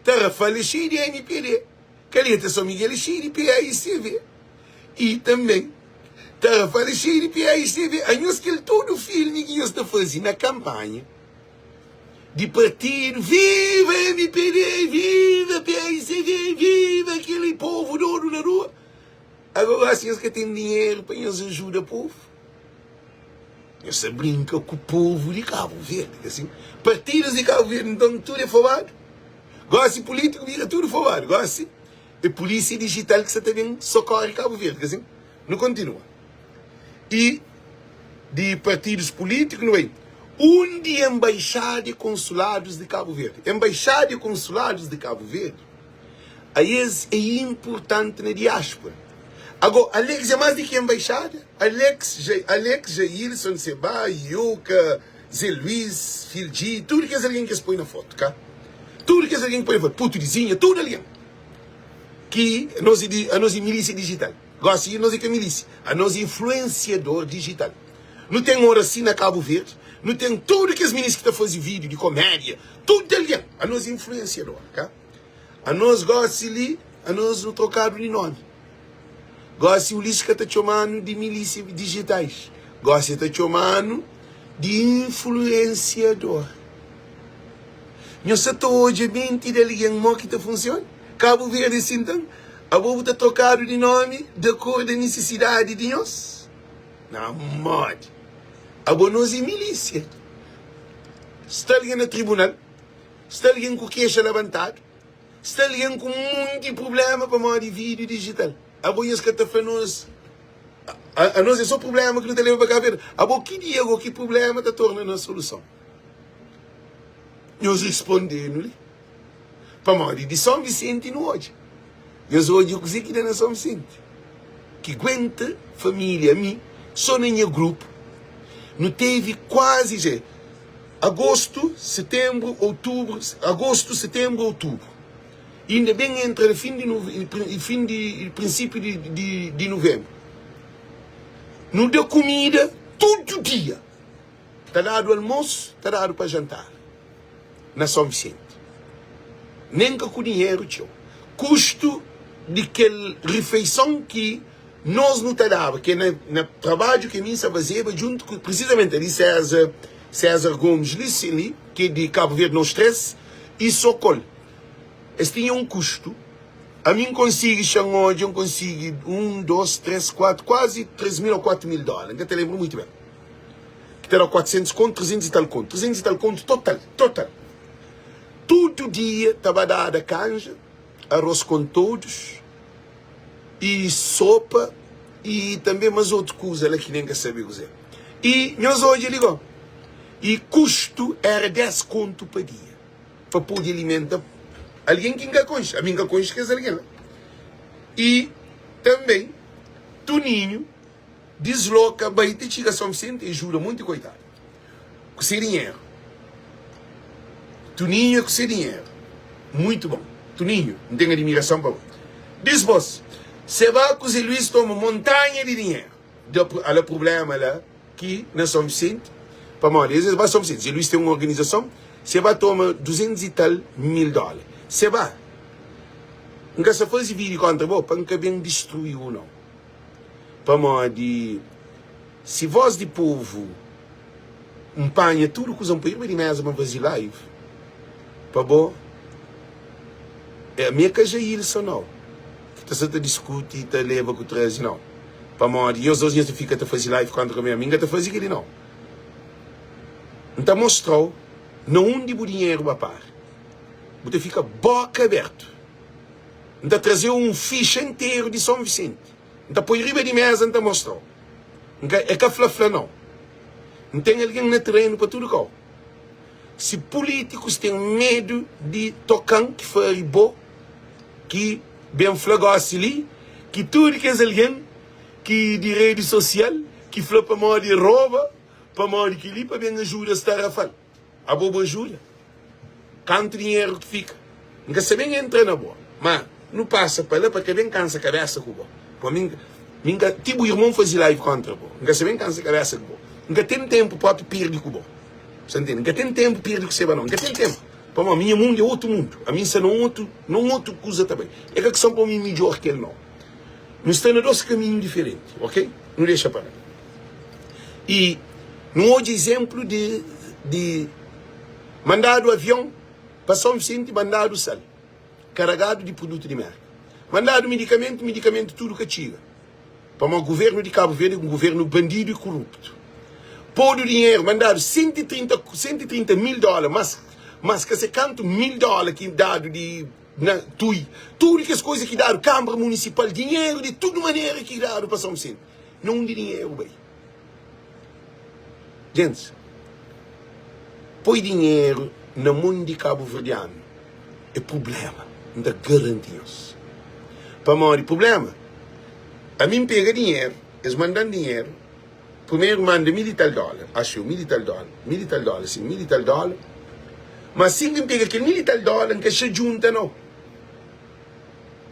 Tarrafal é xeiu di MPD, Calheta São Miguel é xeiu di PAICV e também Tarrafal é xeiu di PAICV. Anhos kel tudu filmi ki nhos ta faze na kampanha di partidu, viva MPD, viva PAICV, viva kel povu dodu na rua. Agora gosi nhos ka ten dinheru pa nhos ajuda povu. Nhos sta brinka ku povu di Kabu Verdi, ka sin? Partidus di Kabu Verdi, nton, tudu é fobadu. Gosi pulítiku bira tudu fobadu. Gosi é pulísia dijital ki sta ta ben sokori Kabu Verdi, ka sin? Nu kontinua. I di partidus pulítiku nu bai. Undi enbaixada e konsuladus di Kabu Verdi? Enbaixada e konsuladus di Kabu Verdi aes é inpurtanti na diáspora. Ago, Alex é más di ki enbaixada? Alex, Alex, Jailson, Seba, Yuka, Zé Luís, Fildji, tudu kes algen ki es poi na fotu, ka? Tudu kes algen ki poi na fotu, Putu di Zinha, tudu algen ki anos é di, anos é milísia dijital. Gósi nos é ka milísia, anos é influensiador dijital. Nu ten Oracy na Kabu Verdi, nu ten tudu kes minis ki ta faze vídiu di komédia, tudu algen, anos é influensiador, ka? Anos gósi li, anos nu trokadu di nómi. Gósi Ulisses ka ta txoma-nu di milísia dijitais, gósi el ta txoma-nu di influensiador. Nhos sa ta odja menti di algen mo ki ta funsiona? Kabu Verdi é sin nton? Abo bu ta trokadu di nómi di akordu di nisisidadi di nhos? Na modi? Abo nos é milísia. Sta algen na tribunal, sta algen ku kexa labantadu. Sta algen ku munti prubléma pamodi vídiu dijital. Abo nhos ka ta fla nos anos é so prubléma ki nu ta leba pa Kabu Verdi. Abo ki dia go ki prubléma ta torna na soluson? Nhos risponde-nu li. Pamodi di Son Visenti nu odja. Nhos odja kuzê ki da na Son Visenti. Ki guenta família ami so na nha grupu nu tevi kuazi dja Agostu, setenbru, outubru, agostu, setenbru, outubru. Inda ben entra na fin di fin di prinsipiu di di di nuvenbru. Nu da kumida tudu dia. Ta dadu almosu, ta dadu pa jantar na Son Visenti. Nen ka ku dinheru txeu. Kustu di kel rifeison ki Nos nu ta daba ke na na trabadju ke mi sa fazeba djuntu ku prisizamenti ali César César Gomes li sin li ke di Cabo Verde nos 3 i Sokol es tinha un kustu ami N konsigi xa N odja N konsigi 1 2 3 4 kuazi 3 mil o 4 mil dola N ka ta lembra muitu ben ki ta da 400 kontu 300 i tal kontu 300 i tal kontu total total tudu dia ta ba dada kanja arroz com todos i sopa i tanbe mas otu kuza la ki nen ka sabe kuze. I nhos odja li go, i kustu era 10 kontu pa dia pa pode alimenta algen ki N ka konxe. Ami N ka konxe kes algen la. I tanbe Tuninhu disloka bai ti txiga Son Visenti e juda monti koitadu ku se dinheru. Tuninhu é ku se dinheru. Muito bom. Tuninhu, N ten admirason pa bo. Dispos, Seba ku Ze Luis toma montanha di dinheru. Da ala prublema la ki na Son Visenti, pamodi es es ba Son Visenti. Ze Luis ten un organizason, Seba toma 200 i tal mil dola. Seba, N ka sa faze vídiu kontra bo pa N ka ben distrui-u nau. Pamodi si voz di povu N panha tudu kuza N poi riba di meza pa N faze live pa bo Ami é ka Jailson nau ki ta sa ta diskuti ta leba ku traze nau Pamodi nhos dos nhos ta fika ta faze live kontra mi Ami N ka ta faze keli nau N ta mostrau na undi bu dinheru ba para Bu ta fika boka abertu N ta traze-u un fixa interu di Son Visenti N ta poi riba di meza N ta mostra-u. N ka, é ka fla-fla nau. N ten algen na terenu pa tudu kau. Si pulítikus ten medu di toka-m ki fari bo ki ben fla gosi li ki tudu kes algen ki di redi sosial ki fla pamodi roba, pamodi kel-li pa ben ajuda Starafal. Abo bu ajuda? Kantu dinheru ki fika? N ka sa ben entra na bo, ma nu pasa pa la pa ka ben kansa kabesa ku bo. Po mi mi ka ti bu irmon fazi live kontra bo. N ka sa ben kansa kabesa ku bo. N ka ten tenpu propi pirdi ku bo. Sa ntende? N ka ten tenpu pirdi ku seba nau. N ka ten tenpu. Pamodi mi nha mundu é otu mundu. Ami N sta na otu na un otu kuza ta bai. É ka kison pa mi midjor ki el nau. Nu sta na dos kaminhu diferenti, ok? Nu dexa pa la. I nu odja izénplu di di mandadu avion pa Son Visenti, mandadu sal karagadu di produtu di Mérka, mandadu midikamentu, midikamentu tudu ka txiga, pamodi guvernu di Kabu Verdi é un guvernu bandidu i koruptu. Podu dinheru, mandadu 130, 130 mil dóla, mas mas ka se kantu mil dóla ki dadu di na tui, tudu kes kuza ki dadu, Kanbra Munisipal, dinheru di tudu manera ki dadu pa Son Visenti. Na undi dinheru bai? Gentis. Poi dinheru na mon di kabuverdianu é prubléma, N ta garanti nhos. Pamodi prubléma? Ami N pega dinheru, es manda-m dinheru, primeru manda mil i tal dólar, axu eu, mil i tal dólar, mil i tal dólar, sin, mil i tal dólar. Ma sin ki N pega kel mil i tal dólar, N ka xa djunta nau.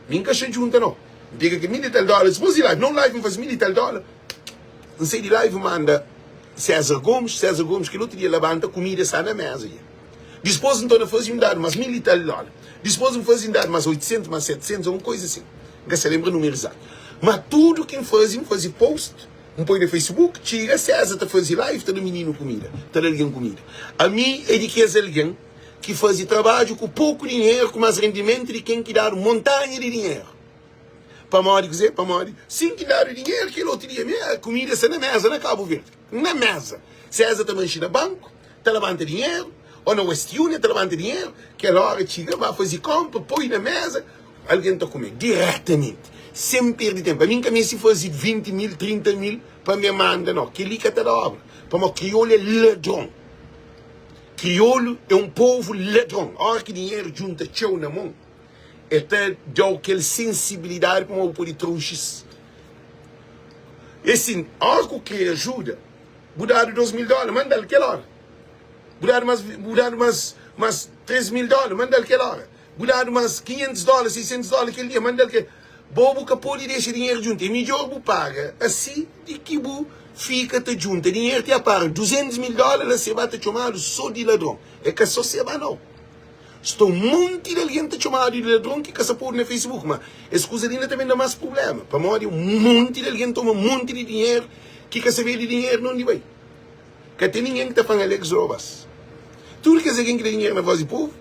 Mi N ka xa djunta nau. N pega kel mil i tal dólar, dipôs di live, na un live N faze mil i tal dólar, N sai di live N manda César Gomes, César Gomes kel otu dia labanta, kumida sta na méza dja. Dispôs N torna faze un dadu más mil i tal dólar. Dispôs N faze un dadu más 800, más 700, un koisa asin. N ka sta lenbra númeru izatu. Má tudu ki N faze, N faze post, N poi na Facebook, txiga César ta faze live, ta da mininu kumida, ta da algen kumida. Ami é di kes algen ki faze trabadju ku poku dinheru ku más rendimentu di ken ki dadu montanha di dinheru. Pamodi kuzê? Pamodi sin ki dadu dinheru kel otu dia mê, kumida sta na méza na Kabu Verdi. Na méza. César ta manxi na banku, ta labanta dinheru, ô na West Union ta labanta dinheru, kel óra txiga, ba faze kónpra, poi na méza, algen ta kume diretamenti, sen perde ténpu. Ami N ka meste faze 20 mil, 30 mil pa me manda, nau. Kel-li ka ta da óbra, pamodi kriolu é ladron. Kriolu é un povu ladron. Óra ki dinheru djunta txeu na mon, el ta da-u kel sensibilidadi pamodi bu pode tra un xis. É sin, óra ki bu krê ajuda, Bu dadu 2 mil dóla, manda-l kel óra. Bu dadu más, bu dadu más, más 3 mil dóla, manda-l kel óra. Bu dadu más 500 dóla, 600 dóla kel dia, manda-l kel. Bo bu ka pode dexa dinheru djunta. É midjór bu paga asi di ki bu fika ta djunta dinheru ti apara 200 mil dóla la seba ta txomadu sô di ladron. É ka sô seba nau. Sta un monti di algen ta txomadu di ladron ki ka sa podu na Facebook. Ma es kuza li inda ta ben da más prubléma pamodi un monti di algen toma monti di dinheru ki ka sabe di dinheru na undi bai. Ka ten ningen ki ta fla-m Alex robas. Tudu kes algen ki da dinheru na Voz di Povu,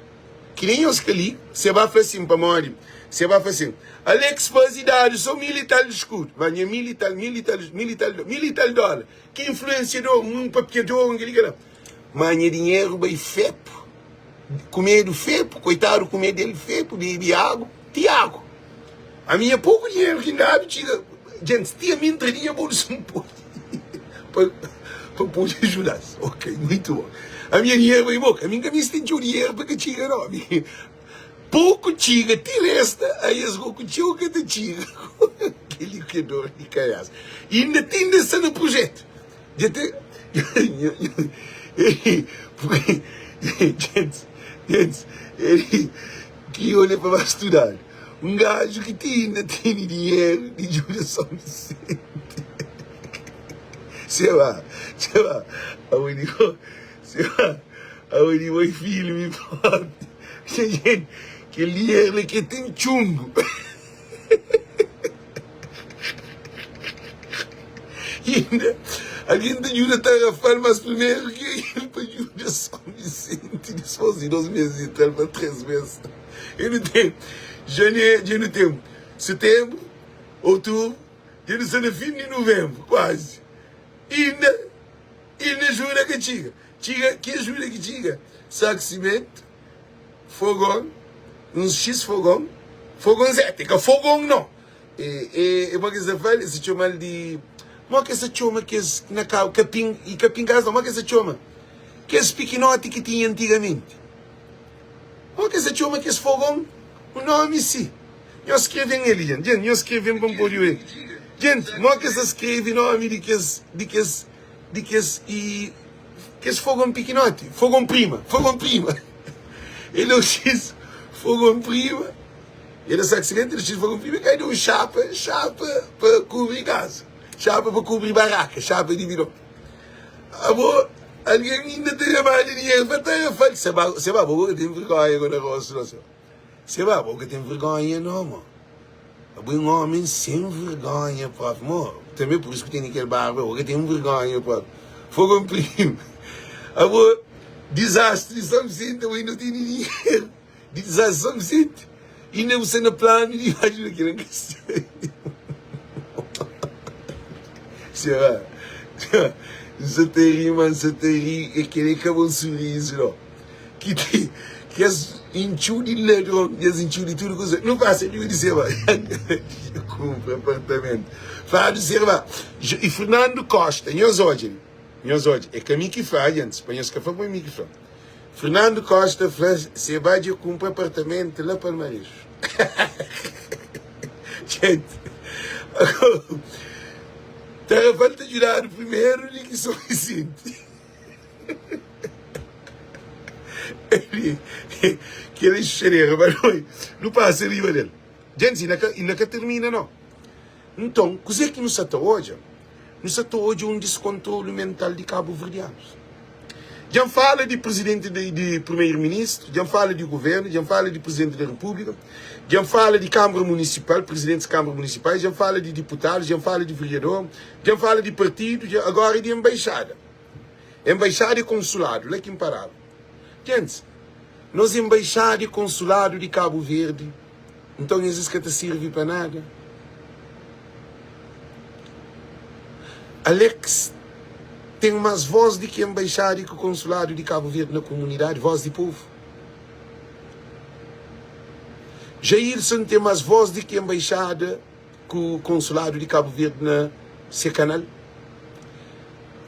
ki nen nhos ka li, se ba fla sin pamodi se ba fla sin, Alex faze dadu so mil i tal di skudu. Ma nha mil i tal, mil i tal, mil i tal, mil i tal dola. Ki influensiador, un papiador, un kel-li, kel-la. Ma nha dinheru bai fepu. Kumedu fepu, koitadu kume del fepu, bebe agu, ti agu. Ami nha poku dinheru ki N dadu txiga, djentis, ti ami N tra di nha bolsu N poi pa pa pode ajuda-s. Ok, muitu bon. Ami nha dinheru bai boka, ami N ka misti ten txeu dinheru pa ka txiga no. Ami poku txiga ti resta, ai es go ku txeu ka ta txiga. Kel-li ki é dor di kabesa. Inda ti inda sta na prujetu. Dja ten Gentis, ki olha pa baixu studadu Un gaju ki ti inda tene dinheru di djuda São Vicente Seba, seba, abo di bo, seba, abo di bo é filme forti Kel dinheru li ke ten txumbu Inda algen ta djuda Tarrafal mas primeru ki el pa djuda São Vicente dispos di 2 mes i tal pa 3 mes e nu ten janeru dja nu ten setembru outubru dja nu sta na fin di nuvenbru kuazi inda inda ajuda ka txiga txiga ki ajuda ki txiga saku simentu Fogon, uns xis fogon, fogon zete, ka fogon no. E, e, e mo ke sa fal, se txomal di, mo ke sa txoma kes na kau, kapin, e kapin kas no, mo ke sa txoma kes pikinoti ki tinha antigamenti. Mo ke sa txoma kes fogon, un nomi si. Nhos skreven eli, jent, jent, nhos skreven pa N pode oe. Jent, mo ke sa skreve nomi di kes, di kes, di kes, e. Kes fogon pikinoti, fogon prima, fogon prima. El da xis fogon prima, el da sa aksidenti, el da xis fogon prima, kai da un xapa, xapa pa kubri kaza, xapa pa kubri baraka, xapa di bidon. Abo, algen inda ta rabadja dinheru pa tarrafal. Se ba, se ba, bo ka ten vergonha go na rostu, no, se ba. Se ba, bo ka ten vergonha no, mo. Abo é un omi sen vergonha propi mo tanbe pur isu ku tene kel barba bo ka ten vergonha propi fogo primo abo dizastri di São Vicente abo inda tene dinheru di dizastri di São Vicente inda bu sta na planu di ba ajuda kila nka sabi se ba nsa ta ri ma nsa ta ri e kila é ka bon surizu no. Ki ti kes intxiu di ladron, kes intxiu di tudu kuza. Nu pasa riba di seba. Kunpra apartamentu. Fladu serba. I Fernando Costa, nhos odja li. Nhos odja. É ka mi ki fla, djentis, pa nhos ka fla ma é mi ki fla. Fernando Costa fla se ba dja kunpra apartamento la Palmarejo. Gente, Tarrafal ta djudadu primeru di ki São Vicente. Kel enxerera, mas nu pasa riba del. Gente, inda ka termina no. Nton, kuzê ki nu sa ta odja? Nu sa ta odja un diskontrolu mental di kabuverdianus. Dja N fala di prizidenti di primeru-ministru, dja N fala di guvernu, dja N fala di prizidenti di repúblika, dja N fala di kanbra munisipal, prizidentis di kanbra munisipais, dja N fala di diputadus, dja N fala di veriador, dja N fala di partidu, dja agora di enbaixada. Enbaixada i konsuladu, la ki N paraba. Gentis, nos enbaixada i konsuladu di Kabu Verdi, Nton es es ka ta sirvi pa nada. Alex ten mas voz di ki embaixada i ki konsuladu di Kabu Verdi na komunidadi, voz di povu. Jailson ten mas voz di ki embaixada ku konsuladu di Kabu Verdi na se kanal.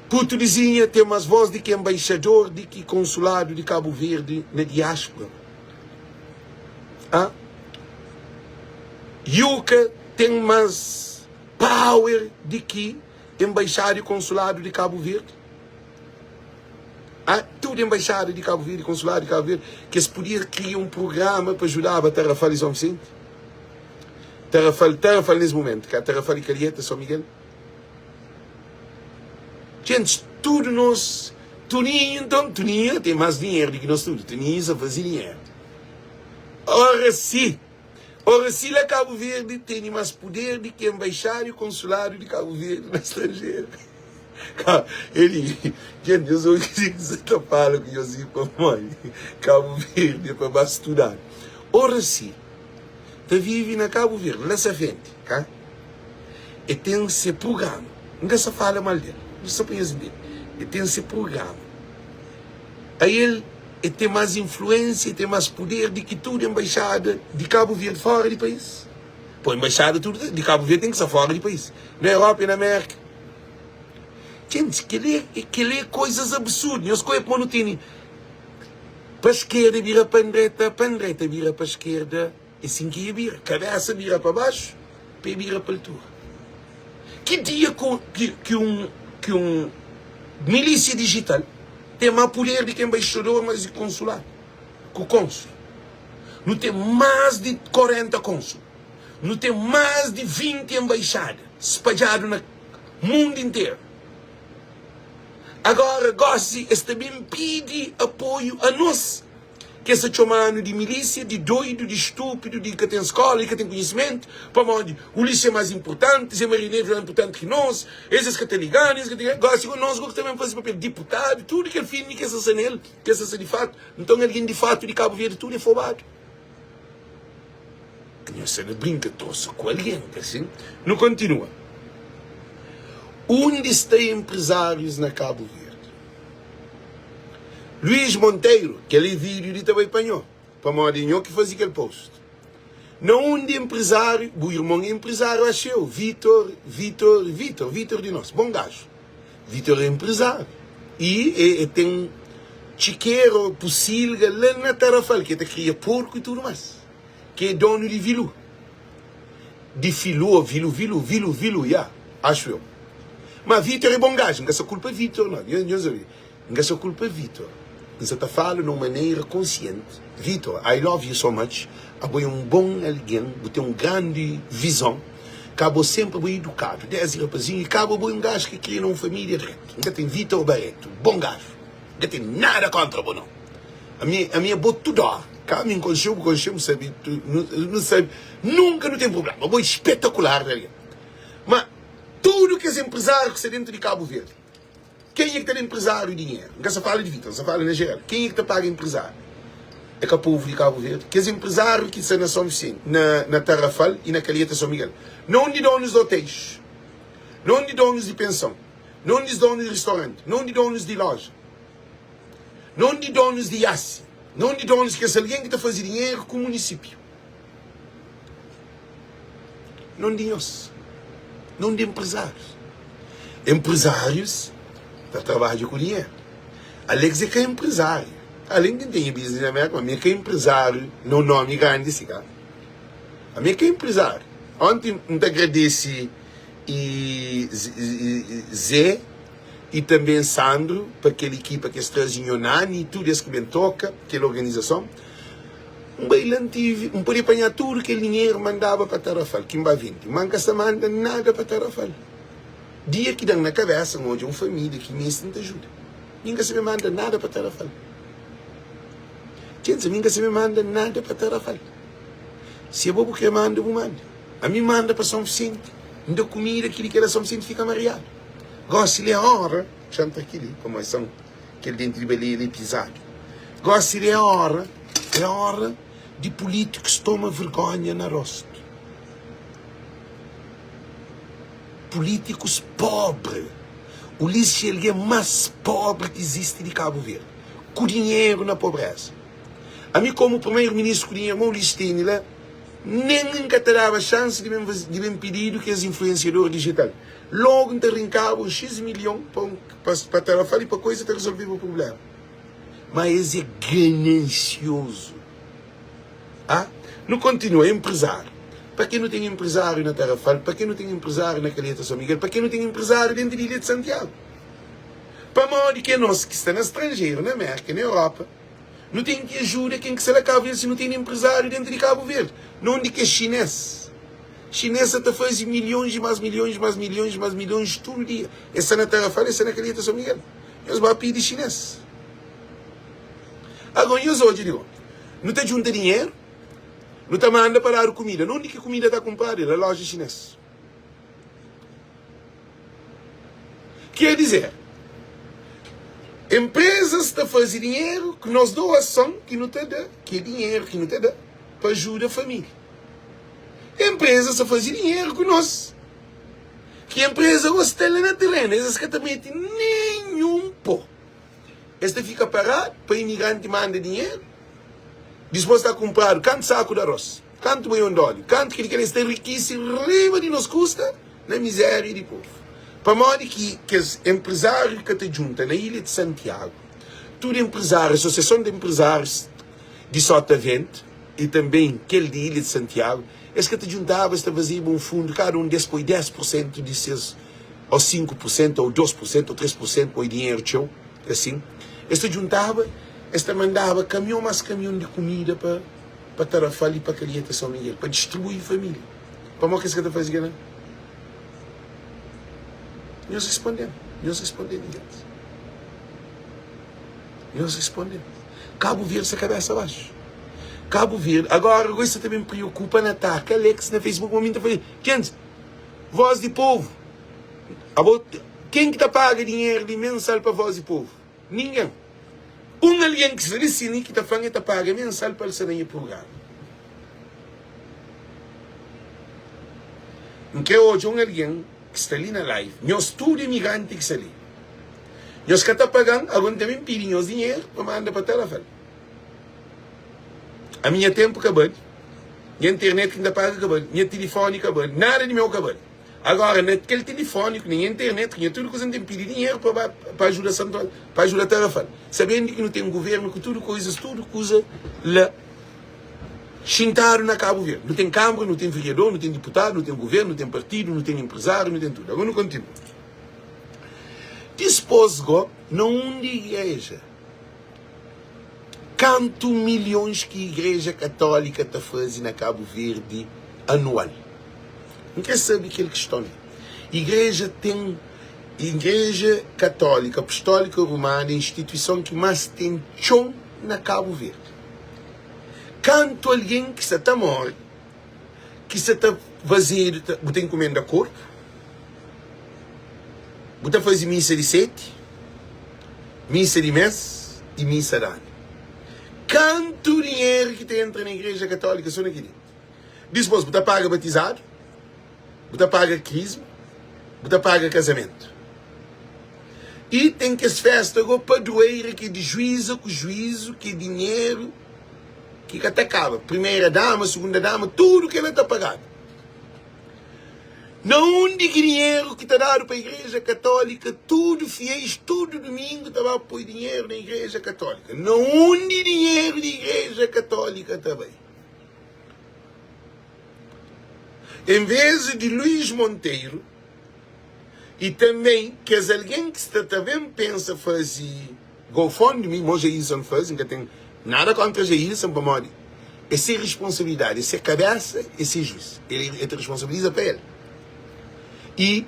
Putu di Zinha ten mas voz di ki embaixador di ki konsuladu di Kabu Verdi na diaspora. Ah? Yuka ten mas power di ki embaixada i konsuladu di Kabu Verdi. Ah, tudu embaixada di Kabu Verdi, konsuladu di Kabu Verdi, ki es podia kria un programa pa ajudaba Tarrafal i São Vicente. Tarrafal, Tarrafal nes momentu, ka Tarrafal i Calheta, São Miguel. Gentis, tudu nos, Tuninhu nton, Tuninhu ten mas dinheru di ki nos tudu, Tuninhu sa fazi dinheru. Oracy, Oracy la Kabu Verdi tene mas puder di ki embaixada i konsuladu di Kabu Verdi na stranjeru. Ka, eli, gente, nhos obi kuzê ki sa ta fala ku nhos i pamodi Kabu Verdi é pa ba studadu. Oracy ta vive na Kabu Verdi, la sa frenti, ka? E ten se prugrama. N ka sa fala mal del, so pa nhos ntende. E ten se prugrama. Ael e ten mas influensia, e ten mas puder di ki tudu enbaixada di Kabu Verdi fora di país. Po, enbaixada tudu di Kabu Verdi ten ki sta fora di país, na Europa e na Merka. Djentis, keli keli é koizas absurdu. Nhos ka oia kuma nu tene pa skerda bira pa ndreta, pa ndreta bira pa skerda. É sin ki e bira, kabésa bira pa baxu, pé bira pa altura. Ki dia ki, ki un, ki un milísia dijital ten má puder di ki enbaixador mas di konsuladu, ku konsul? Nu ten más di 40 konsul, nu ten más di 20 enbaixada spadjadu na mundu interu. Agora, gósi es ta ben pidi apoiu a nos. Ki es ta txoma-nu di milísia, di doidu, di stúpidu, di ka ten skóla, di ka ten konhisimentu, pamodi Ulisses é más inpurtanti, Zé Maria Neves é más inpurtanti ki nos, es es ka ta liga-nu, es ka ta liga-nu. Gósi ku nos ku ta ben faze papel diputadu, tudu kel filmi ki es ta sta nel, ki es ta sta di fatu, nton algen di fatu di Kabu Verdi tudu é fobadu. Nhos sta na brinka trosa ku algen, ka sin? Nu kontinua. Undi sta enprezárius na Kabu Verdi? Luís Monteiro, kel li vídeo li ta bai pa nho, pamodi é nho ki faze kel post. Na undi empresário, bu irmon é empresário acho eu, Vitor, Vitor, Vitor, Vitor di nos, bom gajo. Vitor é empresário e é, é ten txikero, pusilga la na Tarrafal, ki é ta kria porco e tudo mais, ki é dono di Vilu. Di Filu ou Vilu, Vilu, Vilu, Vilu, ya, acho eu. Ma Vitor é bom gajo, N ka sa kulpa Vitor não, nhos obi, N ka sa kulpa Vitor, N sa ta fala num manera konsienti, Vitor, I love you so much, abo é um bom algen, bu ten um grandi vizon, ka abo sempre abo é edukadu, desdi rapazinhu, i ka abo abo é um gajo ki kria na um família dretu, N ka ten Vitor Barreto, bom gajo, N ka ten nada kontra bo não. Ami, ami é bo tudo hora. Ka mi n'konxeu, bu konxeu, bu sabe, tu, nu, nu sabe, nunka nu ten problema. Bo é espetacular na algen. Ma tudo kes empresário ki sta dentro di Cabo Verde, kenha ki ta da empresário dinheiro? N ka sa fala di Vitor, N sa fala na geral. Kenha ki ta paga empresário? É ka povo di Cabo Verde. Kes empresário ki sta na São Vicente, na, na Tarrafal e na Calheta São Miguel, não di donos de hotéis, não di donos di pensão, não di donos di restaurante, não di donos di loja. Non di donus di iasi, non di donus kes algen ki ta faze dinheru ku munisipiu, non di nhos, non di enprezárius. Enprezárius ta trabadja ku dinheru. Alex é ka enprezáriu. Alén ki N ten nha biznis na Mérka, ma mi é ka enprezáriu na un nómi grandi si ka. Ami é ka enprezáriu. Onti N ta agradese i Zé i tanbe Sandru pa kel ekipa ki es traze, Nho Nani i tudu es ki ben toka kel organizason. N bai la N tive, N pode panha tudu kel dinheru mandaba pa Tarrafal ki N ba vende, ma N ka sta manda nada pa Tarrafal. Dia ki da-m na kabésa, N odja un família ki meste, N ta ajuda. Mi N ka sabe manda nada pa Tarrafal. Txentsa, mi N ka sabe manda nada pa Tarrafal. Si abo bu kre manda, bu manda. Ami N manda pa São Vicente, N da kumida, kili kela São Vicente fika mariadu. Gósi li é óra, xa-m tra kili, pamodi são kel denti di baleia li é pizadu. Gósi li é óra, é óra di pulítikus toma vergónha na róstu. Pulítikus pobri. Ulisses é algen más pobri ki izisti di Kabu Verdi. Ku dinheru na pobreza. Ami komu primeru ministru ku dinheru ma Ulisses tene la, nen N ka ta daba xansi di ben di ben pididu kes influensiador dijital. Logu N ta rinkaba un xis milhon pa un pa Tarrafal i pa koisa ta resolveba prublema. Ma es é ganansiozu. Ah, nu kontinua, enprezáriu. Pa ke nu ten enprezáriu na Tarrafal? Pa ke nu ten enprezáriu na Calheta São Miguel? Pa ke nu ten enprezáriu dentu di Ilha di Santiagu? Pamodi ke nos ki sta na stranjeru, na Merka, na Europa, nu ten ki ajuda ken ki sta la Kabu Verdi si nu ten enprezáriu dentu di Kabu Verdi? Na undi ke xinês? Xinês sa ta faze milhons i más milhons, más milhons, más milhons tudu dia. Es sta na Tarrafal, es sta na Calheta São Miguel. Nhos ba pidi xinês. Agora nhos odja di bo. Nu ta djunta dinheru, nu ta manda pa dadu kumida. Na undi ki kumida ta kunpradu? É na loja xinês. Ker dizer, enprezas ta faze dinheru ku nos doason ki nu ta da, ki é dinheru ki nu ta da pa ajuda família. Enprezas ta faze dinheru ku nos. Ki enpreza gosi sta la na terenu, es ka ta mete nenhun pó. Es ta fika paradu pa imigranti manda dinheru, dispôs ta kunpradu kantu saku di arôs, kantu baion di óliu, kantu kel-li kel-la. Es ta rikise riba di nos kusta na mizéria di povu. Pamodi ki kes enprezáriu ka ta djunta na ilha di Santiagu? Tudu enprezáriu, asosiason di enprezárius di Sotavento i tanbê kel di ilha di Santiagu, es ka ta djuntaba, es ta fazeba un fundu, kada un di es poi 10 pursentu di ses ô 5 pur sentu, ô 2 pur sentu, ô 3 pur sentu, poi dinheru txeu, asin. Es ta djuntaba, es ta mandaba kamion más kamion di kumida pa pa Tarrafal i pa Calheta São Miguel, pa distribui família. Pamodi ki es ka ta faze kel-la? Nhos responde-m, nhos responde-m, gentis. Nhos responde-m. Kabu Verdi sta kabésa baxu. Kabu Verdi, agora gosi sa ta ben priokupa na ataka Alex na Facebook, ma mi N ta faze, gentis, Voz di povo Abo ken ki ta paga dinheru di mensal pa voz di povo? Ningen. Un algen ki sta li sin i ki ta fla-m e ta paga mensal pa el sta na nha prugrama. N kre odja un algen ki sta li na live, nhos tudu imigranti ki sta li. Nhos ka ta paga-m, ago N ta ben pidi nhos dinheru pa manda pa Tarrafal. Ami nha tempu ka bali, nha internet ki N ta paga ka bali, nha tilifoni ka bali, nada di meu ka bali. Agora na kel tilifoni ku nha internet ku nha tudu kuza N ten pidi dinheru pa ba pa ajuda Santo pa ajuda Tarrafal, sabendu ki nu ten guvernu ku tudu kuizas tudu kuza la xintadu na Kabu Verdi. Nu ten kambra, nu ten veriador, nu ten diputadu, nu ten guvernu, nu ten partidu, nu ten enprezariu, nu ten tudu. Agora nu kontinua. Dispos go na undi igreja Kantu milhons ki Igreja Katólika ta faze na Kabu Verdi anual? N kre sabe kel kiston li. Igreja ten Igreja Katólika Apostólika Rumana é instituison ki más ten txon na Kabu Verdi. Kantu algen ki sa ta móre, ki sa ta fazedu, bu ta inkumenda korpu? Bu ta faze misa di seti, misa di mes i misa di anu. Kantu dinheru ki ta entra na igreja katólika so na kel-li. Dispôs bu ta paga batizadu, bu ta paga krisma, bu ta paga kazamentu. I ten kes fésta go padroeira ki é di juíza ku juízu, ki é dinheru ki ka ta kaba. Primeira dama, sugunda dama, tudu kel-la ta pagadu. Na undi ki dinheru ki ta dadu pa igreja katólika, tudu fiéis tudu dumingu ta ba poi dinheru na igreja katólika. Na undi dinheru di igreja katólika ta bai? En vez di Luís Monteiro i tanbê kes algen ki sta ta ben pensa faze GoFundMe, mo Jailson faze, N ka ten nada kóntra Jailson pamodi é se responsabilidadi, é se kabésa, é se juís, el ta responsabiliza pa el. I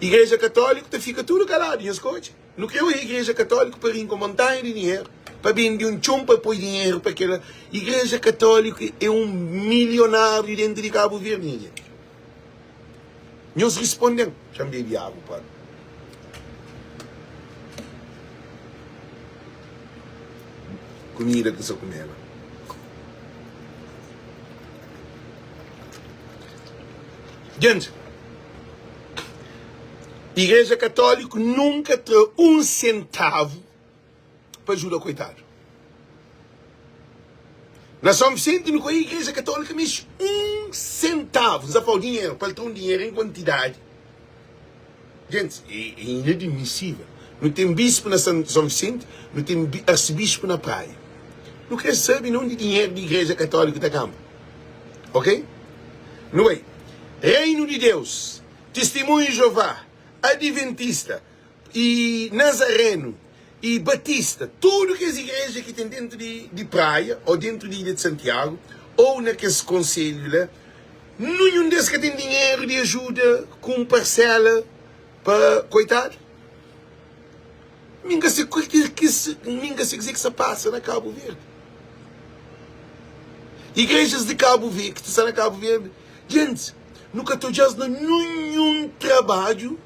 Igreja Katóliku ta fika tudu kaladu, nhos ka odja? Nu krê odja Igreja Katóliku pa rinka un montanha di dinheru, pa bende un txon pa poi dinheru pa kel-la. Igreja Katóliku é un milionáriu déntu di Kabu Verdi, nha genti. Nhos risponde-m. Txa-m bebe agu pa. Kumida ki N sa kumeba. Gente, Igreja Katóliku nunka tra un sentavu pa ajuda koitadu. Na São Vicente nu ka Igreja Katólika mexe un sentavu, N sa fala dinheru, pa el tra un dinheru en kuantidadi. Gente, é inadmissível. Nu ten bispu na São Vicente, nu ten arsebispu na Praia. Nu kre sabe na undi dinheru di Igreja Katólika ta kanpa. Ok? Nu bai. Reinu di Deus, Tistimunhu di Jeová, Adiventista i Nazarenu i Batista, tudu kes igreja ki ten dentu di di Praia ô dentu di Ilha di Santiagu ô na kes konselhu la, ninhun des ka ten dinheru di ajuda ku un parsela pa koitadu. Mi N ka se mi N ka se kuzê ki sta pasa na Kabu Verdi. Igrejas di Kabu Verdi, ki ta sta na Kabu Verdi, gentis, nu ka ta odja-s na ninhun trabadju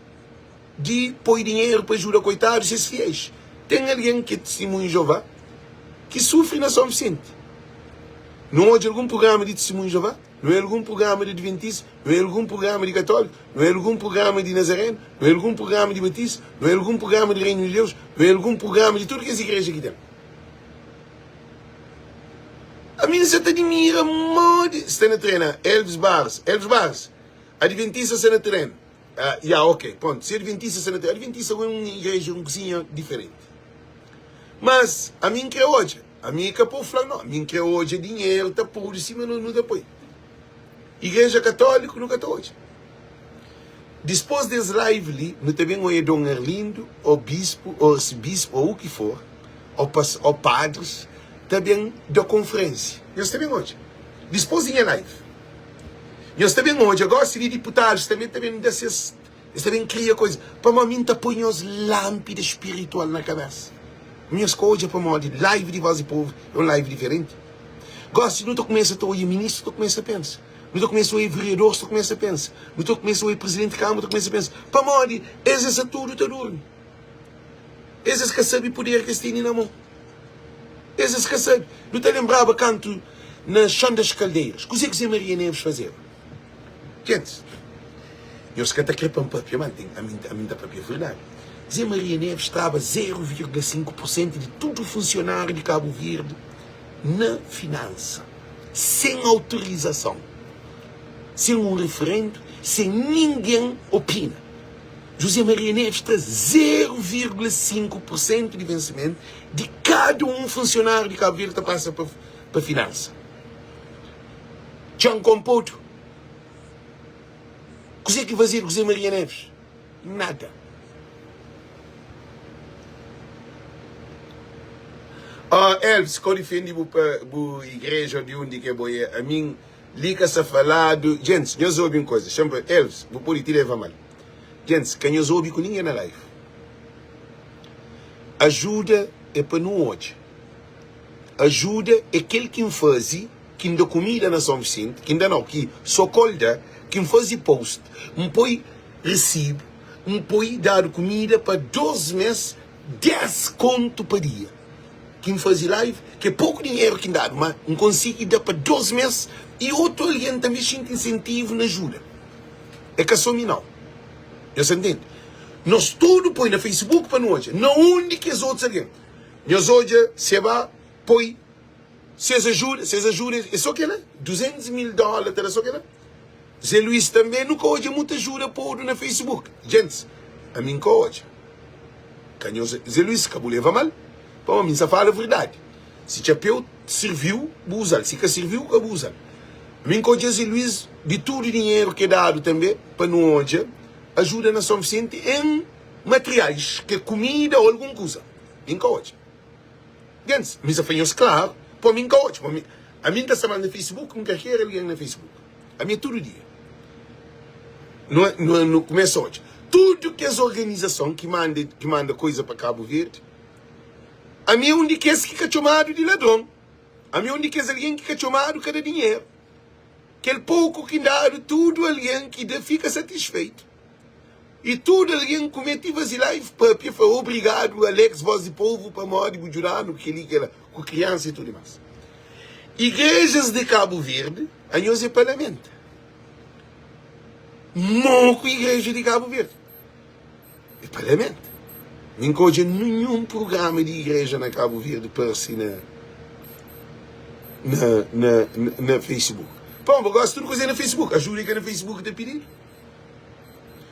di poi dinheru pa ajuda koitadus i ses fiéis. Ten algen ki é Tistimunhu di Jeová ki sufri na São Visenti? Nu odja algun prugrama di Tistimunhu di Jeová? Nu odja algun prugrama di Adventista? Nu odja algun prugrama di Katóliku? Nu odja algun prugrama di Nazarenu? Nu odja algun prugrama di Batista? Nu odja algun prugrama di Reinu di Deus? Nu odja algun prugrama di tudu kes igreja ki ten? Ami N sa ta dimira modi sta na trena Elvis Barros. Elvis Barros, Adventista sta na trena. Ah, ya, ok, pronto. Se Adventista sta na trena. Adventista é un igreja, un kuzinha diferenti. Mas, ami N kre odja. Ami ka pô fla no. Ami N kre odja dinheru ta podu sima no nu ta poi. Igreja Katóliku nu ka ta odja. Dispôs des live li, nu ta ben oia Dom Arlindo, ô bispu, ô arsebispu, ô u ki for, ô pas, ô padris, ta ben da konferênsia. Nhos ta ben odja. Dispôs di nha live. Nhos ta ben odja gosi di diputadus tanbe ta ben da ses es ta ben kria koisa pamodi mi nta poi nhos lanpida spiritual na kabesa nhos ka odja pamodi live di voz di povu é un live diferenti gosi nu ta kumesa ta odja ministru ta kumesa pensa nu ta kumesa odja vereadores ta kumesa pensa nu ta kumesa odja presidenti di kamara ta kumesa pensa pamodi es es sa tudu ta durmi. Es es ka sabe puder ki es tene na mon. Es es ka sabe. Nu ta lenbraba kantu na Chão das Caldeiras, kuzê ki Zé Maria Neves fazeba? Gentis, nhos ka ta kre pa N papia, má ami N ta papia verdadi. Zé Maria Neves traba 0,5 pur sentu di tudu funsionáriu di Kabu Verdi na finansa, sen autorizason, sen un referendu, sen ningen opina. José Maria Neves tra 0,5 por sentu di vensimentu di kada un funsionáriu di Kabu Verdi ta pasa pa pa finansa. Txan konpodu. Kuzê ki fazedu ku José Maria Neves? Nada. Oh, Elvis, ka difende bu, bu igreja ou di undi ke bo é. Amin, li ka sa faladu. Gentis, nhos obi un koza. Xanpa, Elvis, bu pode ti leva mal. Gentis, ka nhos obi ku ningen na live. Ajuda é pa nu odja. Ajuda é kel ki N faze, ki N da kumida na São Vicente, ki N da nau, ki Sokol da, ki N faze post, N poi resibu, N poi dadu kumida pa 2 mes, 10 kontu pa dia. Ki N faze live, ki é poku dinheru ki N dadu, ma N konsigi da pa 2 mes i otu algen tanbe xinti insentivu na ajuda. É ka só mi nau. Nhos ta ntende? Nos tudu poi na Facebook pa nu odja na undi kes otus algen. Nhos odja Seba poi ses ajuda, ses ajuda é só kela? 200 mil dóla ta da só kela? Zé Luís tanbe nu ka odja muta ajuda podu na Facebook. Gentis, ami N ka odja. Ka nhos, Zé Luís, ka bu leva mal, pamodi mi N sa fala verdadi. Si txapéu sirviu, bu uza-l, si ka sirviu, ka bu uza-l. Mi N ka odja Zé Luís di tudu dinheru ki dadu tanbe pa nu odja ajuda na Son Visenti en materiais, ke kumida ô algun kuza. Mi N ka odja. Gentis, mi sa fla nhos klaru, pamodi mi N ka odja. Pamodi ami N ta sta más na Facebook, N ka kere algen na Facebook. Ami é tudu dia. Nu, nu, nu kumesa odja tudu kes organizason ki manda, ki manda koisa pa Kabu Verdi. Ami é un di kes ki ka txomadu di ladron. Ami é un di kes algen ki ka txomadu ka da dinheru. Kel poku ki dadu, tudu algen ki da fika satisfeitu. I tudu algen kume ti vasilá i papia, fla, Obrigadu, Alex, Voz di Povu, pamodi bu djuda-nu ku kel-li, kel-la, ku kriansa i tudu más. Igrejas di Kabu Verdi, anhos é pa lamenta. Moku igreja di Kabu Verdi é pa lamenta. Mi N ka odja ninhun prugrama di igreja na Kabu Verdi parse na na na na Facebook. Pamodi bo gosta tudu kuza é na Facebook, ajuda é ka na Facebook ta pididu.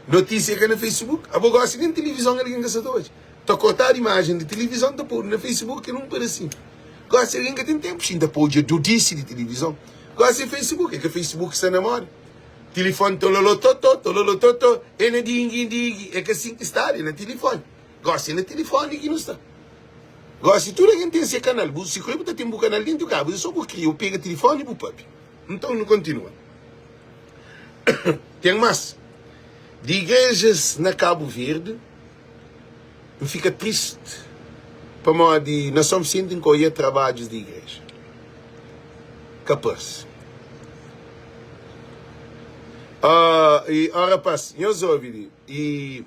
Notísia ka na Facebook, abo gosi nen tilivizon algen ka sa ta odja. Ta kortadu imajen di tilivizon ta podu na Facebook kel un pedasinhu. Gosi algen ka ten tenpu xinta pa odja dodisi di tilivizon. Gosi é Facebook, é ka Facebook ki sta na moda. Tilifoni tololototo, tololototo, é na dingi digi, é ka sin ki stadu, é na tilifoni. Gosi é na tilifoni ki nu sta. Gosi tudu algen ten se kanal. Bu si kre bu ta ten bu kanal dentu kabu, é so bu kria, bu pega tilifoni bu papia. Nton nu kontinua. Ten más. Di igrejas na Kabu Verdi, N fika tristi pamodi na Son Visenti N ka oia trabadjus di igreja. Ka parse. Oh, i, oh rapaz, nhos obi li, i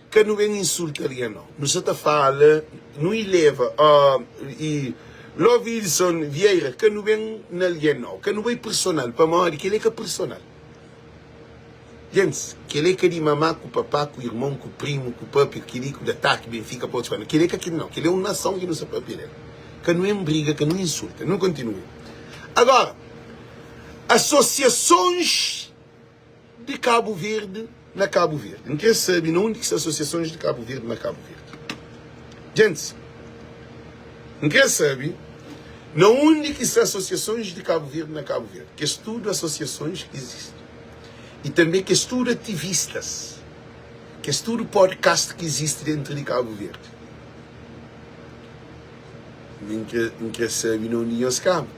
Ka nu ben insulta algen no. Nu sa ta fala, nu ileva oh i Lovilson Vieira ka nu ben na algen no. Ka nu bai personal pamodi kel é ka personal. Gentis, kel é ka di mamá ku papá ku irmon ku primu ku papia ku kili ku da taki Benfica pa otus banda. Kel é ka kel no. Kel é un nason ki nu sa papia del. Ka nu en briga, ka nu insulta. Nu kontinua. Agora, asosiasons. Di Kabu Verdi na Kabu Verdi. N kre sabe na undi ki sta asosiasons di Kabu Verdi na Kabu Verdi. Gentis, N kre sabe na undi ki sta asosiasons di Kabu Verdi na Kabu Verdi. Kes tudu asosiasons ki izisti. I tanbe kes tudu ativistas, kes tudu podcast ki izisti dentru di Kabu Verdi. Mi N kre, N kre sabe na undi nhos kaba.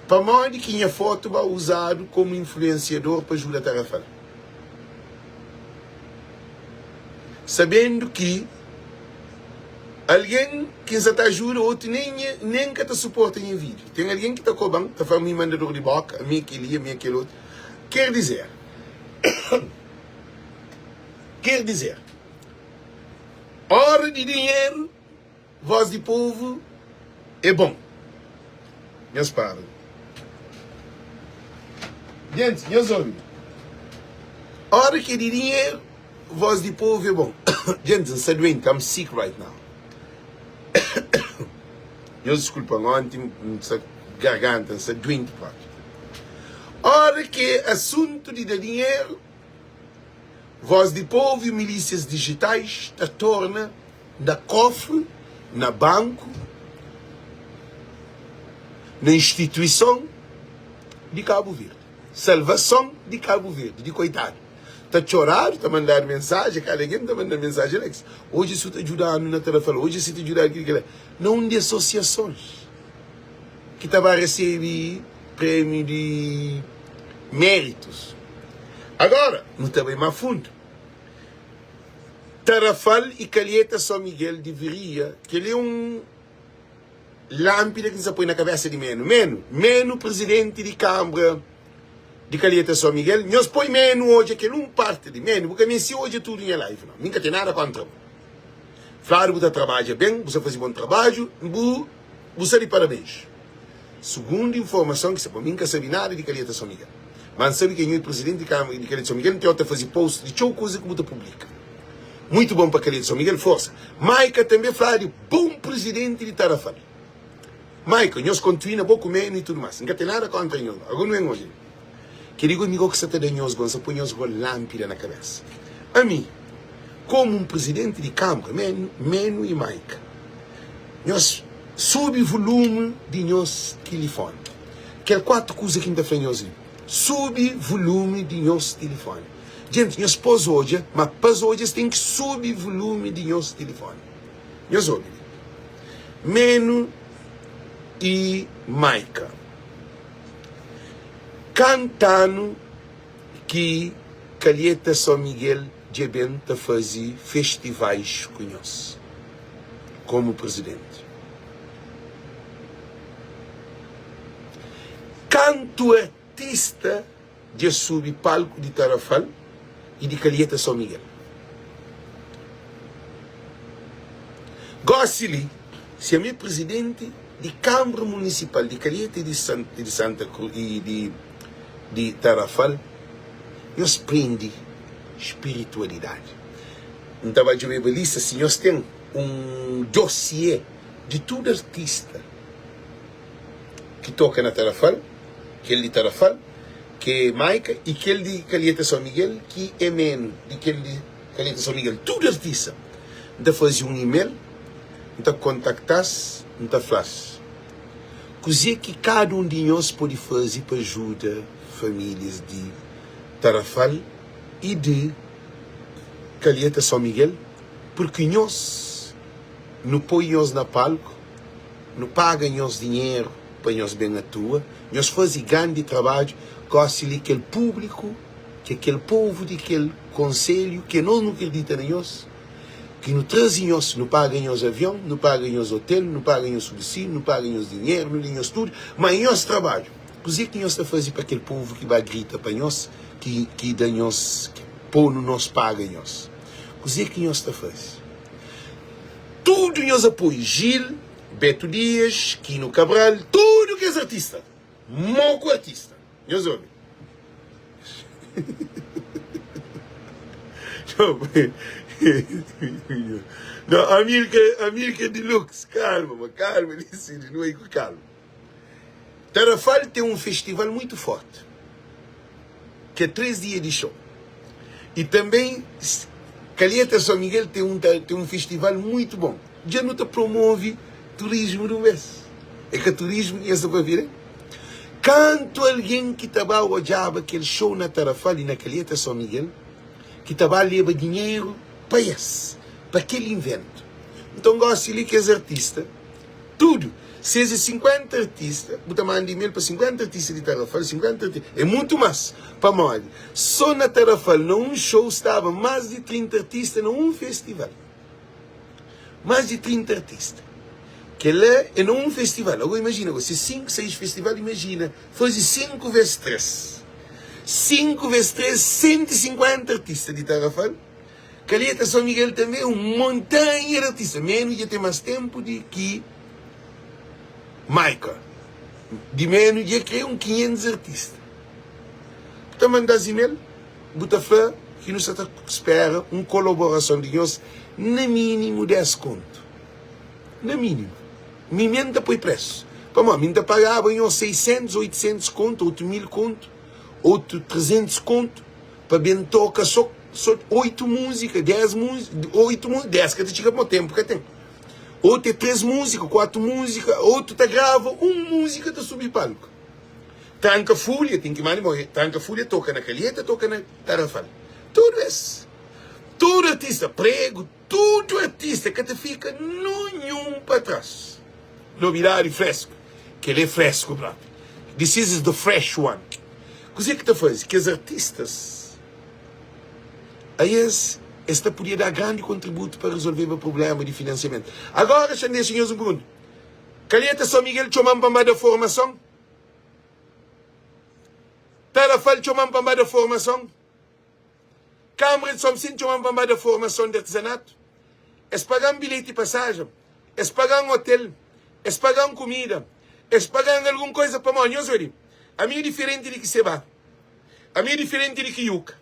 Pamodi ki nha fotu ba uzadu komu influensiador pa juda Tarrafal? Sabendu ki algen ki N sa ta ajuda otu nen nha, nen ka ta suporta nha vídiu. Ten algen ki ta koba-m, ta fla-m mi manda dor di boka, ami é kel-li, ami é kel otu. Ker dizer, ker dizer, óra di dinheru. Voz di povo é bom. Nhos para. Gentis, nhos obi. Ora ki é di dinheru, voz di povo é bom. Gentis, N sta duenti, I'm sick right now. Nhos diskulpa-m, onti N sta garganta, N sta duenti propi. Ora ki é asuntu di da dinheru, voz di povo i milísias dijitais ta torna Na kofri, na banku, na instituison di Kabu Verdi. Salvason di Kabu Verdi, di koitadu. Ta txoradu, ta mandadu mensajen, kada algen ta manda mensajen, Alex, oji su ta djuda-nu na Tarrafal, oji si ta djuda-nu kili kila. Na un di asosiasons ki ta ba resebe prémiu di méritus. Agora, nu ta bai ma fundu. Tarrafal y Calheta São Miguel deveria Kel-li é un lánpida ki N sa poi na kabésa di Menu Menu, Menu prizidenti di kanbra di Calheta São Miguel Nhos poi Menu odja kel un parti li Menu, bu ka meste odja tudu nha live nau Mi N ka ten nada kóntra bo Fladu bu ta trabadja ben, bu sa faze bon trabadju Bu, bu sta di parabens Sugundu informason ki sta pa mi, N ka sabe nada di Calheta São Miguel. Ma N sabe ki anho é prizidenti di Kâmara di Calheta São Miguel, N ten ta faze post di txeu kuza ki bu ta publika. Muitu bon pa Calheta São Miguel, forsa. Maika tanbe fla di bon prizidenti di Tarrafal. Maika, nhos kontuina bo ku menu i tudu mas. N ka ten nada kontra nho. Ago nu en odja li. Kel-li go mi go ki sa ta da nhos go, N sa poi nhos go lánpida na kabésa. Ami, komu un prizidenti di Kánbra, Menu, Menu y Maika, nhos subi vulumi di nhos tilifóni. Kel kuatu kuza ki N ta fla nhos li, subi vulumi di nhos tilifóni. Djenti, nhos pos odja, ma pa-s odja es ten ki subi vulumi di nhos tilifóni. Nhos obi li. Menu y Maika. Kantanu ki Calheta São Miguel dja ben ta faze festivais ku nhos komu presidenti? Kantu artista dja subi palku di Tarrafal i di Calheta São Miguel? Gosi li, si ami é presidenti di Kambra Munisipal di Calheta i di Santa Cruz i di di Tarrafal, nhos prende spiritualidadi. N ta ba djobeba lista si nhos ten un dossier di tudu artista ki toka na Tarrafal, kel di Tarrafal ki é Maika i kel di Calheta São Miguel ki é menu di kel di Calheta São Miguel. Tudu artista. N ta faze un email, N ta kontakta-s, N ta fla-s kuzê ki kada un di nhos pode faze pa ajuda famílias di Tarrafal i di Calheta São Miguel, purki nhos, nu poi nhos na palku, nu paga nhos dinheru pa nhos ben atua, nhos faze grandi trabadju, gósi li kel públiku, ki é kel povu di kel konselhu ki anos nu kridita na nhos, ki nu traze nhos, nu paga nhos avion, nu paga nhos otel, nu paga nhos subsídiu, nu paga nhos dinheru, nu da nhos tudu, má é nhos trabadju. Kuzê ki nhos ta faze pa kel povu ki ba grita pa nhos, ki ki da nhos, ki pô-nu nos paga nhos? Kuzê ki nhos ta faze? Tudu nhos apoiu, Gil, Beto Dias, Kino Cabral, tudu kes artista, moku artista. Nhos obi. Não, Amilcar, Amilcar Deluxe, calma, mano, calma, decide, não é com calma. Tarrafal tem um festival muito forte, que é três dias de show. E também Calheta São Miguel tem um, tem um festival muito bom. Já não te promove turismo de um vez. É que turismo que essa para vir. Kantu algen ki ta ba odjaba kel xou na Tarafal i na Kalheta Son Miguel ki ta ba leba dinheru pa es, pa kel inventu. Nton gósi li kes artista tudu, si es é 50 artista, bu ta manda email pa 50 artista di Tarafal, 50 artista, é mutu más. Pamodi sô na Tarafal na un xou staba más di 30 artista na un festival. Más di 30 artista. Kel-la é na un festival. Agora imajina go, si 5, 6 festival, imajina faze 5 ves 3. 5 ves 3, 150 artista di Tarrafal. Calheta São Miguel tanbe un montanha di artista. Menu dja ten más tenpu di ki Maika. Di menu dja kre un 500 artista. Bu ta manda-s email? Bu ta fla ki nu sa ta spera un kolaborason di nhos na minimu 10 kontu. Na minimu. Mi mi N ta poi presu. Pamodi mi N ta pagaba nhos 600, 800 kontu, 8000 kontu, otu 300 kontu pa ben toka so so 8 múzika, 10 múzika, 8 múzika, 10 ka ta txiga pamodi tenpu ka ten. Otu é 3 múzika, 4 múzika, otu ta grava un múzika ta subi palku. Tranka fulha, ten ki manda mo Tranka fulha toka na Calheta, toka na Tarrafal. Tudu es. Tudu artista, prego, tudu artista ka ta fika nunhun pa tras. Nobidadi fresku. Kel é fresku propi. This is the fresh one. Kuzê ki ta faze? Kes artistas aes es ta podia da grandi kontributu pa resolveba prublema di finansiamentu. Agora xa N dexa nhos un pergunta. Calheta São Miguel txoma-m pa N ba da formason? Tarrafal txoma-m pa N ba da formason? Câmara de São Vicente txoma-m pa N ba da formason di artizanatu? Es paga-m bilheti pasajen, es paga-m otel, es paga-m kumida, es paga-m algun koisa pamodi nhos obi, ami é diferenti di ki Seba, ami é diferenti di ki Yuka,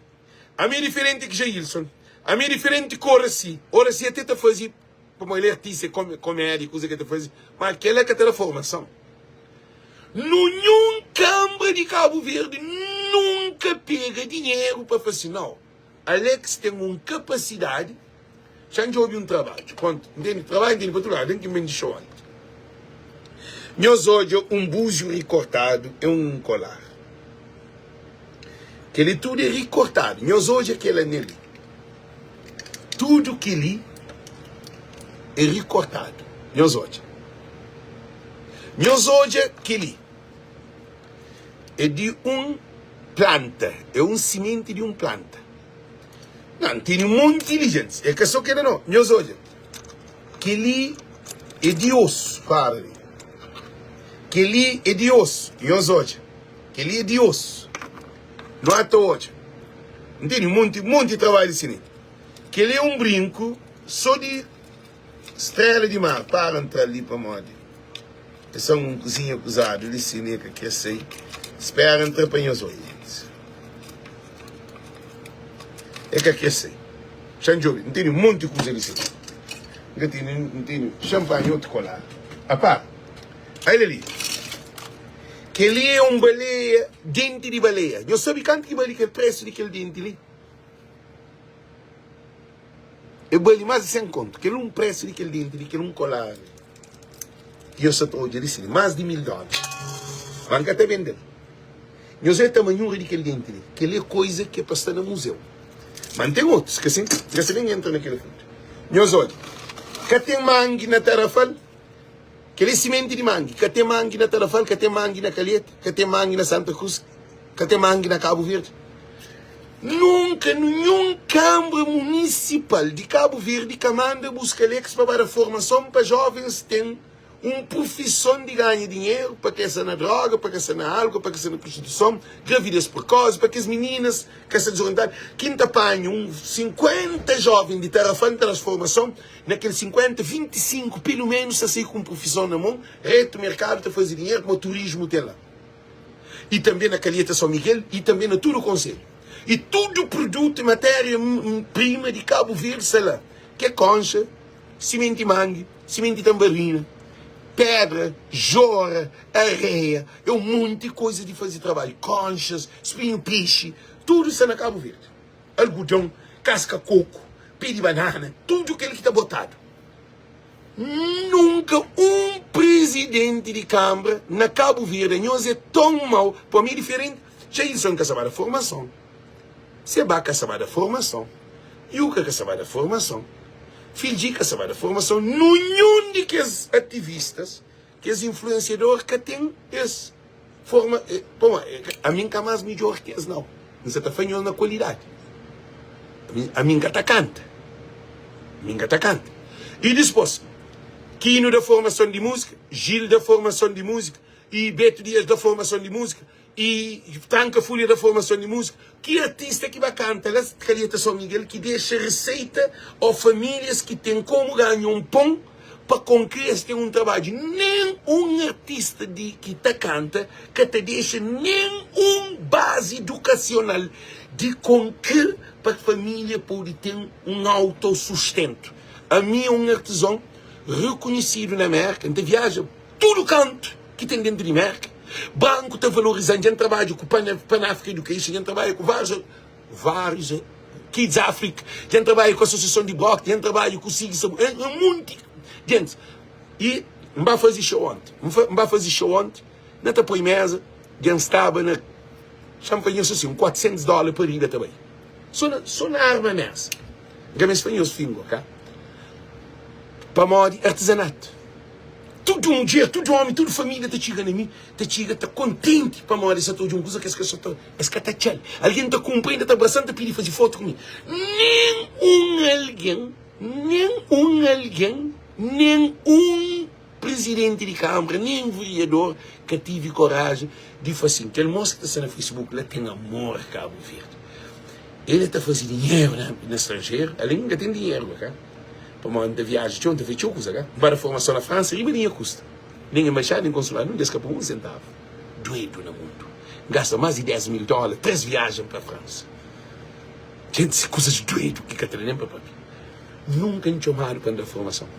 ami é diferenti ki Jailson, ami é diferenti ki Oracy. Oracy até ta faze Pamodi el é artista, é komédia, kuza ki el ta faze, ma kel-la ka ta da formason. Nunhun kanbra di Kabu Verdi nunka. ka pega dinheru pa fla si, nau, Alex ten un kapasidadi, xa N djobe un trabadju. Prontu, ntende? Trabadju ntende pa tudu ladu, den ki N ben di xou anti. Nhos odja un búziu rikortadu é un kolar. Kel-li tudu é rikortadu. Nhos odja kel anel li. Tudu kel-li é rikortadu. Nhos odja. Nhos odja kel-li. É di un planta. É un simenti di un planta. Nan, tene un monti li, gentis. É ka so kel-la, no. Nhos odja. Kel-li é di osu. Para li. Kel-li é di osu. Nhos odja. Kel-li é di osu. Nu ata odja. N tene un monti, monti trabadju di simenti. Kel-li é un brinku so di strela di mar. Para N tra-l li pamodi é só un kuzinha kuzadu li si mi ka kre sai. Spera N tra pa nhos odja, gentis. E ka kre sai. Xa N djobe. N tene un monti kuza li si. N ka tene, N tene. Xa N panha otu kolar. Apa, ala li. Kel-li é un baleia, denti di baleia. Nhos sabe kantu ki bali kel presu di kel denti li? E bali más di 100 kontu. Kel un presu di kel denti li, kel un kolar li, ki nhos sa ta odja li si li, más di 1000 dóla. Má N ka ta bende-l. Nhos odja tamanhura di kel denti li. Kel-li é koiza ki é pa sta na muzeu. Má N ten otus, ka sin, N ka sta ben entra na kel asuntu. Nhos odja, ka ten mangi na Tarafal. Kel é simenti di mangi. Ka ten mangi na Tarafal, ka ten mangi na Calheta, ka ten mangi na Santa Cruz, ka ten mangi na Cabo Verde. Nunka ninhun Kambra Munisipal di Cabo Verde ka manda buska lex pa ba da formason pa jovens ten un prufison di ganha dinheru pa ka sta na droga, pa ka sta na álkol, pa ka sta na prostituison, gravidez prekosi, pa kes mininas ka sta dizorientadu. Ki N ta panha un 50 joven di Tarafal N ta da-s formason. Na kel 50, 25 pelu menus ta sai ku un prufison na mon, retu merkadu ta faze dinheru kuma turismu ten la. I tanbe na Calheta São Miguel i tanbe na tudu konselhu. I tudu produtu i matéria prima di Kabu Verdi sta la, ke konxa, simenti mangi, simenti tanbarina, pedra, jora, areia, é un monti koiza di faze trabadju, konxas, spinhu pexi, tudu sta na Kabu Verdi. Algudon, kaska koku, pé di banana, tudu kel ki ta botadu. Nunka un prizidenti di kanbra na Kabu Verdi, anhos é ton mau, pa mi é diferenti, Jailson ka sa ba da formason, Seba ka sa ba da formason, Yuka ka sa ba da formason, Fildji ka sa ba da formason, nunhun di kes ativistas Kes influenciador ka ten es forma pamo ami nka mas midjor ki es nau N sa ta fla nhos na kualidadi ami nka ta kanta ami nka ta kanta i dispos Kino da formason di musika Gil da formason di musika i Beto Dias da formason di musika i Tranka Fulha da formason di musika ki artista ki ba kanta la Calheta São Miguel ki dexa receita o familias ki ten komu ganha un pon pa konkre es ten un trabadju nen un artista di ki ta kanta ka ta dexa nen un base educacional di konkre pa familia pode ten un autosustento ami é un artizon rekonhesidu na Merka N ta viaja Tudu kantu ki ten dentu di Merka, banku ta valoriza-m. Dja N trabadja ku Pan Africa Education, dja N trabadja ku várius, várius, Kids Africa, dja N trabadja ku Asosiason di Brock, dja N trabadja ku Sig Sabu, un monti gentis. I N ba faze show onti, N ba faze show onti, na ta poi meza, dja N staba na, xa N fla nhos asin, un 400 dóla pa riba ta bai, so na, so na arma meza. N ka meste fla nhos fingua, ka? Pamodi artizanatu. Tudu mudjer, tudu omi, tudu familia ta txiga na mi, ta txiga ta kontenti pamodi es sa ta odja un kuza ki es ka sa ta, es ka ta atxa-l. Algen ta kunpra inda ta abrasa-m ta pidi faze fotu ku mi. Nen un algen, nen un algen, nen un prizidenti di kanbra, nen veriador ka tivi koraji di fla sin, kel mos ki ta sta na Facebook la ten amor Kabu Verdi. El ta faze dinheru na stranjeru, algen ka ten dinheru la ka. Pamodi N ta viaja txeu, N ta fai txeu kuza, ka? N ba da formason na Fransa riba di nha kusta. Nen enbaixada, nen konsuladu, nun di es ka pô-m un sentavu. Duedu na mundu. N gasta más di 10 mil dóla, 3 viajen pa Fransa. Gentis, kuzas duedu ki ka ta da nen pa papia. Nunka N txomadu pa N da formason.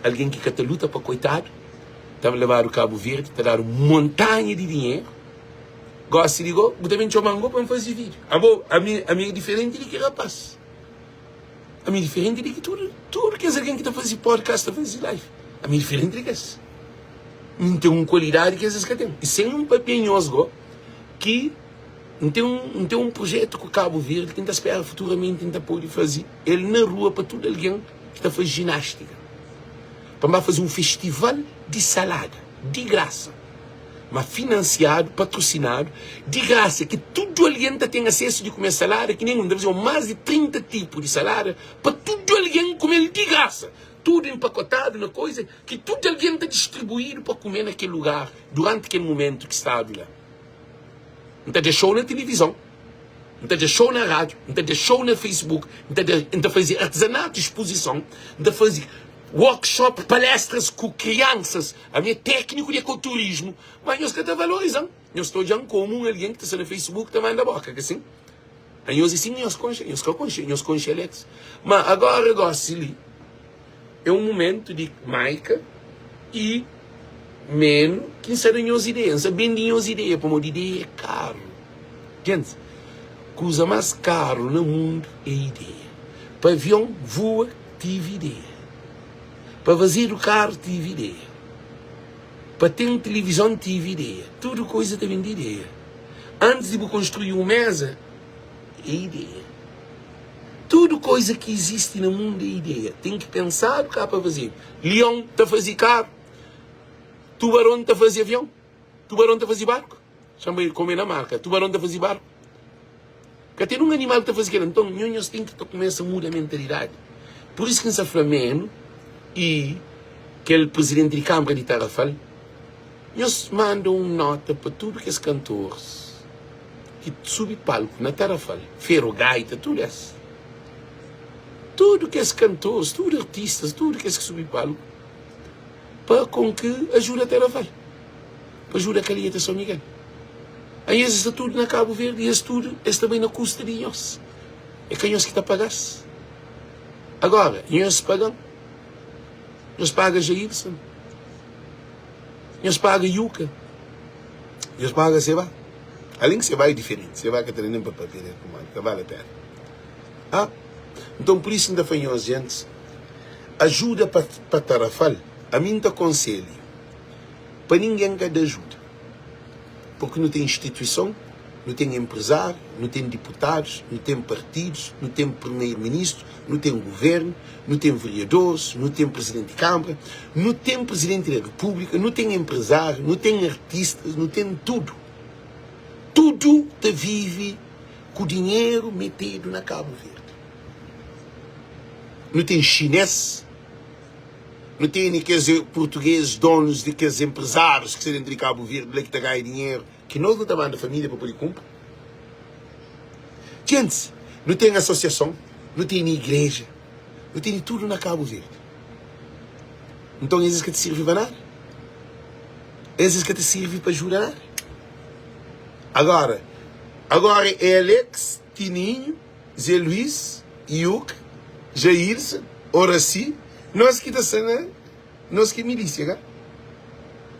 Algen ki ka ta luta pa koitadu, ta lebadu Kabu Verdi, ta dadu montanha di dinheru. Gosi di go, bu ta ben txoma-m go pa N faze vídiu. Abo, ami, ami é diferenti di ki rapás. Ami é diferenti di ki tudu, tudu kes algen ki ta faze podcast, ta faze live. Ami é diferenti di kes. Mi N ten un kualidadi ki es ka ten. I sen N papia nhos go, ki N ten un, N ten un projetu ku Kabu Verdi ki N ta spera futuramenti N ta pode faze el na rua pa tudu algen ki ta faze jinástika. Pa N ba faze un festival di salada, di grasa, ma finansiadu, patrusinadu, di grasa, ki tudu algen ta ten asesu di kume salada, ki nen N ta faze más di 30 tipu di salada pa tudu algen kume-l di grasa, tudu enpakotadu na koiza ki tudu algen ta distribuídu pa kume na kel lugar duranti kel mumentu ki stadu la. N ta dexa-u na tilivizon, N ta dexa-u na rádiu, N ta dexa-u na Facebook, N ta N ta faze artizanatu, spozison, N ta faze workshop, palestras ku kriansas. Ami é tékniku di ekoturismu, má nhos ka ta valoriza-m. Nhos ta odja-m komu un algen ki ta sta na Facebook ta manda bóka, ka sin? Anhos é sin ki nhos konxe, nhos ka konxe, nhos konxe Alex. Má agora gósi li é un mumentu di Maika i Menu ki N sta da nhos ideia. N sta bende nhos ideia pamodi ideia é karu. Gentis, kuza más karu na mundu é ideia. Pa avion vua, tive ideia. Pa fazedu karu, tive ideia. Pa ten tilivizon, tive ideia. Tudu kuza ta ben di ideia. Antis di bu konstrui un meza, é ideia. Tudu koiza ki izisti na mundu é ideia. Ten ki pensadu ka pa fazedu. Lion ta faze karu, tubaron ta faze avion, tubaron ta faze barku. Xa-m bai kome na mar ka. Tubaron ta faze barku. Ka ten un animal ki ta faze kel-la. Nton, nho nhos ten ki ta kumesa muda mentalidadi. Pur isu ki N sta fla menu i kel prizidenti di kanbra di Tarrafal. Nhos manda un nota pa tudu kes kantoris ki subi palku na Tarrafal, Fero Gaita, tudu es. Tudu kes kantoris, tudu artistas, tudu kes ki subi palku pa kon ki ajuda Tarrafal, pa ajuda Calheta São Miguel. Aí es sta tudu na Kabu Verdi e es tudu es ta bai na kusta di nhos. É ka nhos ki ta paga-s. Agora, nhos paga-m, nhos paga Jailson. Nhos paga yuka, nhos paga seba. Alén ki seba é diferenti, seba ka ta da nen pa papia del pamodi ka bale pena. Ah, nton pur isu N ta fla nhos gentis, ajuda pa pa Tarrafal, ami N ta konselha pa ningen ka da ajuda, purki nu ten instituison, nu ten enprezáriu, nu ten diputadus, nu ten partidus, nu ten primeru-ministru, nu ten guvernu, nu ten veriadoris, nu ten prizidenti di kanbra, nu ten prizidenti di repúblika, nu ten enprezáriu, nu ten artistas, nu ten tudu. Tudu ta vive ku dinheru metedu na Kabu Verdi. Nu ten xinês, nu tene kes purtugês donus di kes enprezárius ki sta dentu di Kabu Verdi la ki ta ganha dinheru ki nos nu ta manda família pa pode kunpra. Gentis, nu ten asosiason, nu tene igreja, nu tene tudu na Kabu Verdi. Nton es ka ta sirvi pa nada? Es ka ta sirvi pa ajuda nada? Agora, agora é Alex, Tininho, Zé Luís, Iuk, Jairson, Oracy, nos ki ta sta na Nos ki é milísia ka?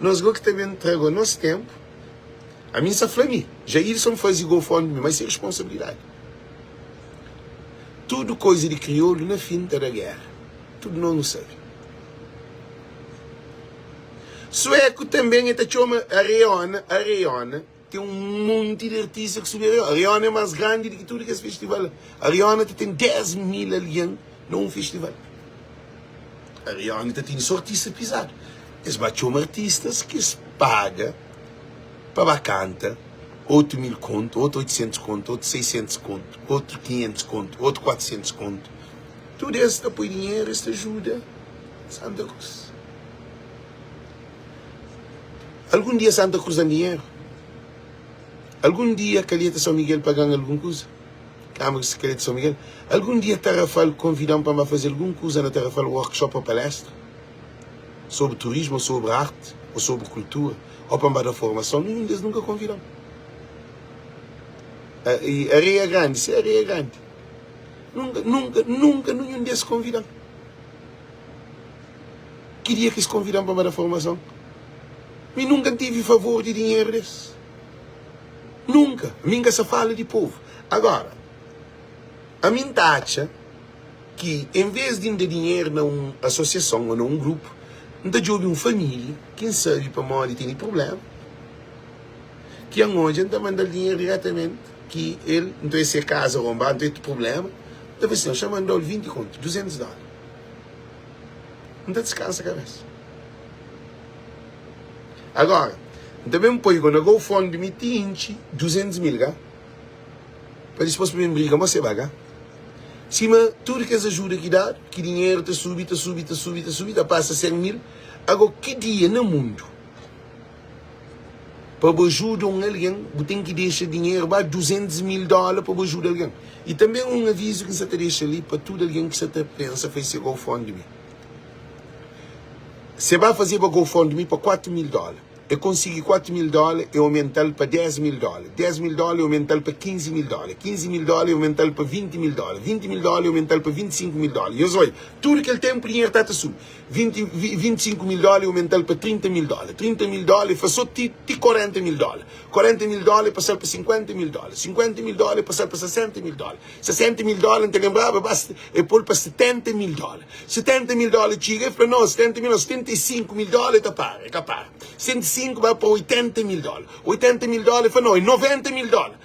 Nos go ki ta ben tra go nos tempu. Ami N sa fla mi, Jailson fazi GoFundMe, ma é se responsabilidadi. Tudu koiza di kriolu na fin ta da gera. Tudu nos nu sabi. Sueku tanben e ta txoma Areona, Areona. Ten un monti di artista ki subi Ariona. Ariona é más grandi di ki tudu kes festival la. Ariona ta ten 10 mil algen na un festival. Ariona ta tene sô artista pizadu. Es ba txoma artistas ki es paga pa ba kanta, otu mil kontu, otu 800 kontu, otu 600 kontu, otu 500 kontu, otu 400 kontu. Tudu es ta poi dinheru, es ta ajuda Santa Cruz. Algun dia Santa Cruz da-m dinheru? Algun dia Calheta São Miguel paga-m algun kuza? Câmara de Calheta São Miguel? Algun dia Tarrafal konvida-m pa N ba faze algun kuza na Tarrafal, workshop ô palestra sobri turismu ô sobri arti ô sobri kultura ô pa N ba da formason? Ninhun di es nunka konvida-m. I Areia Grandi, se Areia Grandi, nunka, nunka, nunka ninhun di es konvida-m. Ki dia ki es konvida-m pa N ba da formason? Mi nunka N tive favor di dinheru des. Nunka. Ami N ka sa fala di povu. Agora, ami N ta atxa ki en vez di N da dinheru na un asosiason ô na un grupu, N ta djobe un família ki N sabe pamodi tene prubléma, ki N odja N ta manda-l dinheru diretamenti, ki el, nton e se kaza ronbadu, nton e ten prubléma, N ta fla sin, Xa manda-l 20 kontu, 200 dóla. N ta diskansa kabésa. Agora, N ta ben poi go na GoFundMe ti intxi 200 mil ga, pa dispos pa ben briga mo seba ga. Sima tudu kes ajuda ki dadu, ki dinheru ta subi, ta subi, ta subi, ta subi, ta pasa 100 mil. Ago, ki dia na mundu pa bu ajuda un algen, bu ten ki dexa dinheru ba 200 mil dóla pa bu ajuda algen? I tanbe un avizu ki N sa ta dexa li pa tudu algen ki sa ta pensa fase GoFundMe. Se ba fazeba GoFundMe pa 4 mil dóla, e konsigi 4 mil dóla, e omental pa 10 mil dóla, 10 mil dóla e omental pa 15 mil dóla, 15 mil dóla e omental pa 20 mil dóla, 20 mil dóla e omental pa 25 mil dóla. Nhos odja, tudu kel tenpu dinheru ta ta subi. 20, 25 mil dóla e omental pa 30 mil dóla, 30 mil dóla e fla so ti, ti 40 mil dóla, 40 mil dóla e pasal pa 50 mil dóla, 50 mil dóla e pasal pa 60 mil dóla, 60 mil dóla N ta lenbraba ba e pol pa 70 mil dóla. 70 mil dóla txiga, el fla, no, 70 mil no, 75 mil dóla, el ta para, el ka para. 75 ba pa 80 mil dóla, 80 mil dóla, el fla, no, é 90 mil dóla,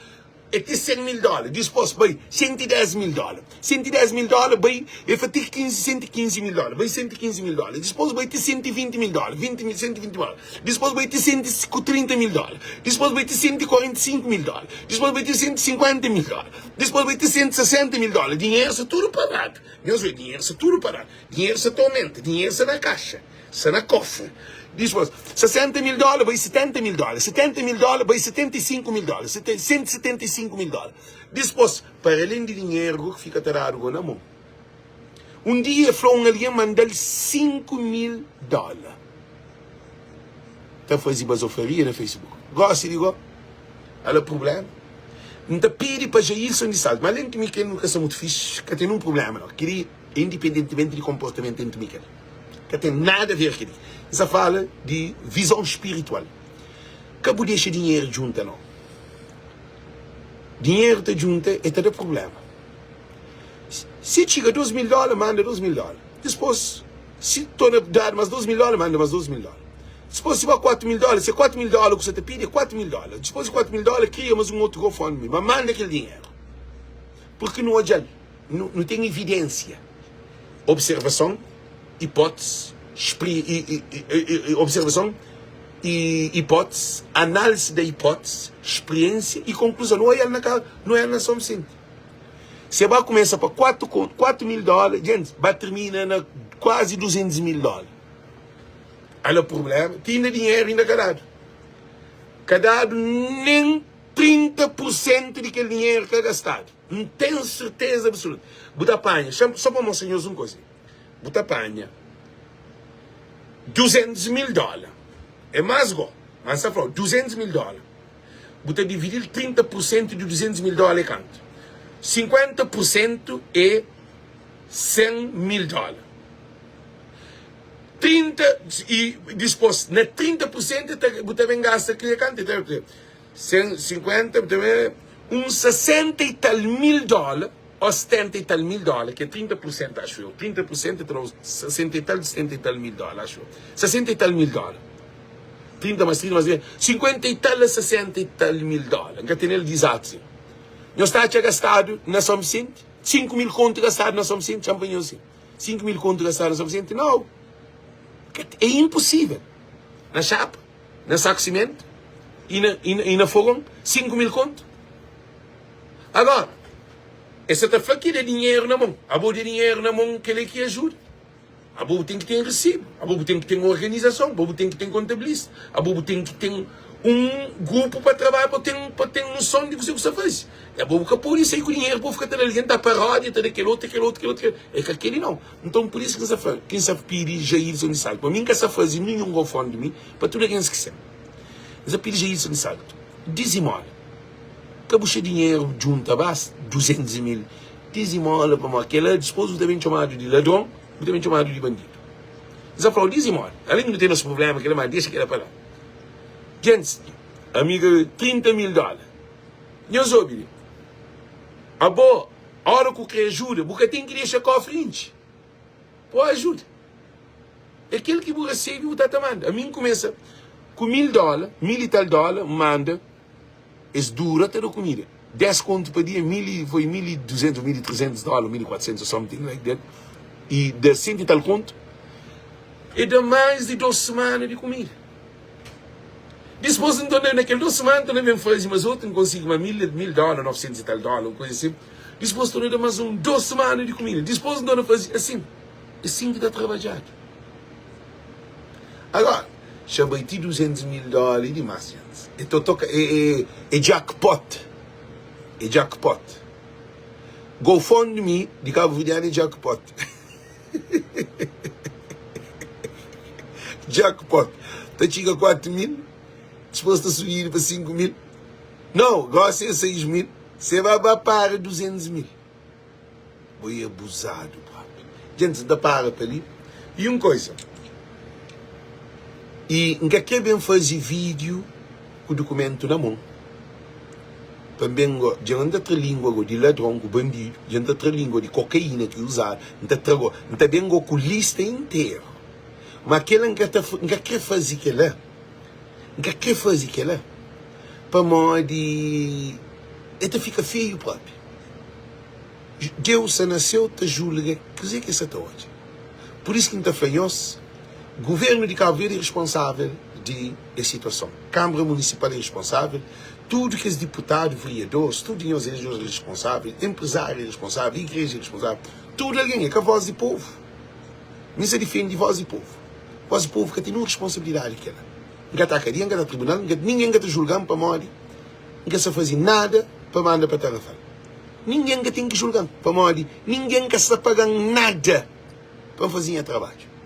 é ti 100 mil dóla, dispôs bai 110 mil dóla, 110 mil dóla bai, el fla ti 15, 115 mil dóla, bai 115 mil dóla, dispôs bai ti 120 mil dóla, 20 mil, 120 mil dóla, dispôs bai ti 130 mil dóla, dispôs bai ti 145 mil dóla, dispôs bai ti 150 mil dóla, dispôs bai ti 160 mil dóla, dinheru sta tudu paradu. Nhos obi, dinheru sta tudu paradu, dinheru sta ta aumenta, dinheru sta na kaxa, sta na kofri. Dispôs, 60 mil dóla bai 70 mil dóla, 70 mil dóla bai 75 mil dóla, 175 mil dóla. Dispôs, para alén di dinheru go ki fika ta dadu go na mon. Un dia el fla un algen manda-l 5 mil dóla. Ta faze bazofaria na Facebook. Gósi di go, ala prubléma. N ta pidi pa Jailson di Salto, ma alén ki mi kel nu ka sta mutu fixi, ka ten nun prubléma nau. Kel-li é indipendentimenti di konportamentu entri mi kel. Ka ten nada a ver kel-li. N sta fala di vizon spiritual. Ka bu dexa dinheru djunta nau. Dinheru ta djunta e ta da prubléma. Si txiga 2000 dóla, manda 2000 dóla. Dispôs, si torna dadu más 2000 dóla, manda más 2000 dóla. Dipôs si ba 4 mil dóla, si é 4 mil dóla ku sa ta pidi, é 4 mil dóla. Dipôs di 4 mil dóla, kria más un otu GoFundMe, ma manda kel dinheru. Purki nu odja-l, nu, nu ten evidênsia. Observason, ipótisi, spri, i, i, i, i, observason, i, ipótisi, análisi da ipótisi, spriênsia i konkluzon. Nu odja-l na ka, nu odja-l na São Vicente. Se ba kumesa pa 4, 4 mil dóla, djentis, ba tirmina na kuazi 200 mil dóla. Ala prublema, ti inda dinheru inda ka dadu. Ka dadu nen 30 pur sentu di kel dinheru ka gastadu. N ten serteza absoluta. Bu ta panha, só pa mostra nhos un koza, bu ta panha 200 mil dóla, é más go, ma N sta fla-u, 200 mil dóla, bu ta dividi-l 30 pur sentu di 200 mil dóla é kantu? 50 pur sentu é 100 mil dóla. 30 i dispos na 30 por sentu ta bu ta ben gasta kria kantu ta 150 bu ta ben un 60 i tal mil dóla o 70 i tal mil dóla ki é 30 por sentu axu eu 30 por sentu ta da uns 60 i tal 70 i tal mil dóla axu eu 60 i tal mil dóla 30 mas 30 mas 50 i tal a 60 i tal mil dóla N ka tene el di izatu sin nhos ta atxa gastadu na São Vicente 5 mil kontu gastadu na São Vicente txan pa nhos sin 5 mil kontu gastadu na São Vicente? Nau! É imposível. Na xapa, na saku simentu i na, i na, i na fogon, 5 mil kontu. Agora, es sa ta fla ki da dinheru na mon. Abo da dinheru na mon, kel-li ki ajuda. Abo bu ten ki ten resibu, abo bu ten ki ten organizason, abo bu ten ki ten kontabilista, abo bu ten ki ten un grupu pa trabadja pa ten pa ten noson di kuzê ku sta faze. E abo bu ka pode sai ku dinheru pa bu fika ta da algen ta paródia, ta da kel otu, kel otu, kel otu, kel otu. É ka keli nau. Nton pur isu ki N sta fla, ki N sta pidi Jailson di Salto, pa mi N ka sta faze ninhun GoFundMe pa tudu algen skese-m. N sta pidi Jailson di Salto, dizimola. Ka bu xa dinheru djunta bas 200 mil, dizimola pamodi kela dispôs bu ta ben txomadu di ladron, bu ta ben txomadu di bandidu. N sta fla-u dizimola. Alén di nu ten nos prubléma, kela ma dexa kela pa la. Djentis, amiga 30 mil dóla. Nhos obi li. Abo, ora ku kre ajuda, bu ka ten ki dexa kofri intxi. Po ajuda. É kel ki bu resebe bu ta ta manda. Ami N kumesa ku 1000 dóla, mil i tal dóla, N manda. Es dura ta da kumida. 10 kontu pa dia, mil i, foi 1200, 1300 dóla, 1400 or something like that. I da senti tal kontu. E da mais di 2 semana di kumida. Dispôs N torna, na kel 2 semana N torna ben faze mas otu, N konsigi ma mil, mil dóla, 900 i tal dóla, un kuza asin. Dispôs torna da mas un 2 semana di kumida. Dispôs N torna faze asin. É sin ki ta trabadjadu. Agora, xa bai ti 200 mil dóla é dimás, gentis. É to toka, é, é, é jackpot. É jackpot. GoFundMe di kabuverdianu é jackpot. Jackpot. Ta txiga 4 mil, dispôs ta subidu pa 5 mil. Nau, gósi é 6 mil. Se ba ba para 200 mil. Bo é abuzadu propi. Djentis, N ta para pa li. I un koisa, i N ka kre ben faze vídiu ku dukumentu na mon, pa N ben go, dja N ta tra língua go di ladron ku bandidu, dja N ta tra língua di kokaína ki uzadu, N ta tra go, N ta ben go ku lista interu. Ma kela N ka ta, N ka kre faze kela, N ka kre faze kela, pamodi e ta fika feiu propi. Deus sta na séu ta julga kuzê ki es sta ta odja. Pur isu ki N ta fla nhos, Govérnu di Kabu Verdi é responsável di es situason, Kánmara Munisipal é responsável, tudu kes diputadu, veriadoris, tudu nhos é responsável, enprezáriu é responsável, igreja é responsável, tudu algen. É ka vós di povu. Mi N sta difende vós di povu. Vós di povu ka ten ninhun responsabilidadi di kel-la. N ka ta kadia, N ka ta tribunal, ningen ka ta julga-m pamodi N ka sta faze nada pa manda pa Tarrafal. Ningen ka ten ki julga-m, pamodi ningen ka sta paga-m nada pa N faze nha trabadju.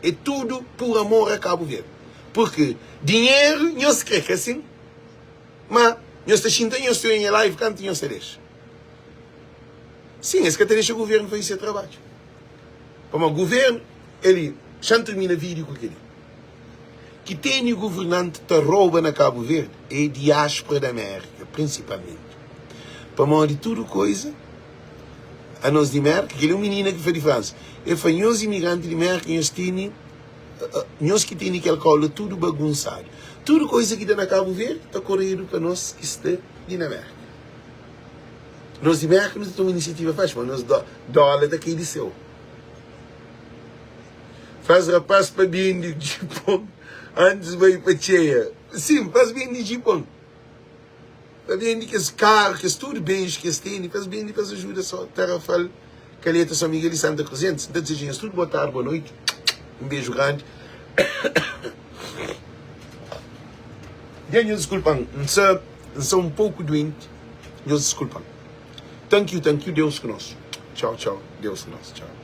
É tudu pur amor a Kabu Verdi. Purki dinheru nhos kre, ka sin? Ma nhos ta xinta nhos ta oia nha live kantu nhos ta dexa. Sin, es ka ta dexa guvernu faze se trabadju. Pamodi guvernu, el, xa-m tirmina vídiu ku kel-li. Ki tene governante ta rouba na Cabo Verde é diaspora da América, principalmente. Pamodi tudo coisa anos di Merca, kel é um menina ki foi di França, el fla nhos imigrante di Merca nhos tene nhos ki tene kel cola tudo bagunçado. Tudo coisa ki da na Cabo Verde ta corredo pa nos ki sta li na Merca. Nos di Merca nu ta toma iniciativa faxi, mas nos dólar ta cai di céu. Faz rapaz pa bende djipon antes bai pa txeia. Sim, faz bende djipon. Pa bende kes karu, kes tudu bens ki es tene, faz bende pa es ajuda so Tarrafal, Calheta, São Miguel e Santa Cruz. Gentis, N ta dizeja nhos tudu boa tardi, boa noiti. Un beju grandi. Dja nhos diskulpa-m, N sa, N sa un pouku duenti, nhos diskulpa-m. Thank you, thank you, Deus ku nos. Txau, txau, Deus ku nos, txau.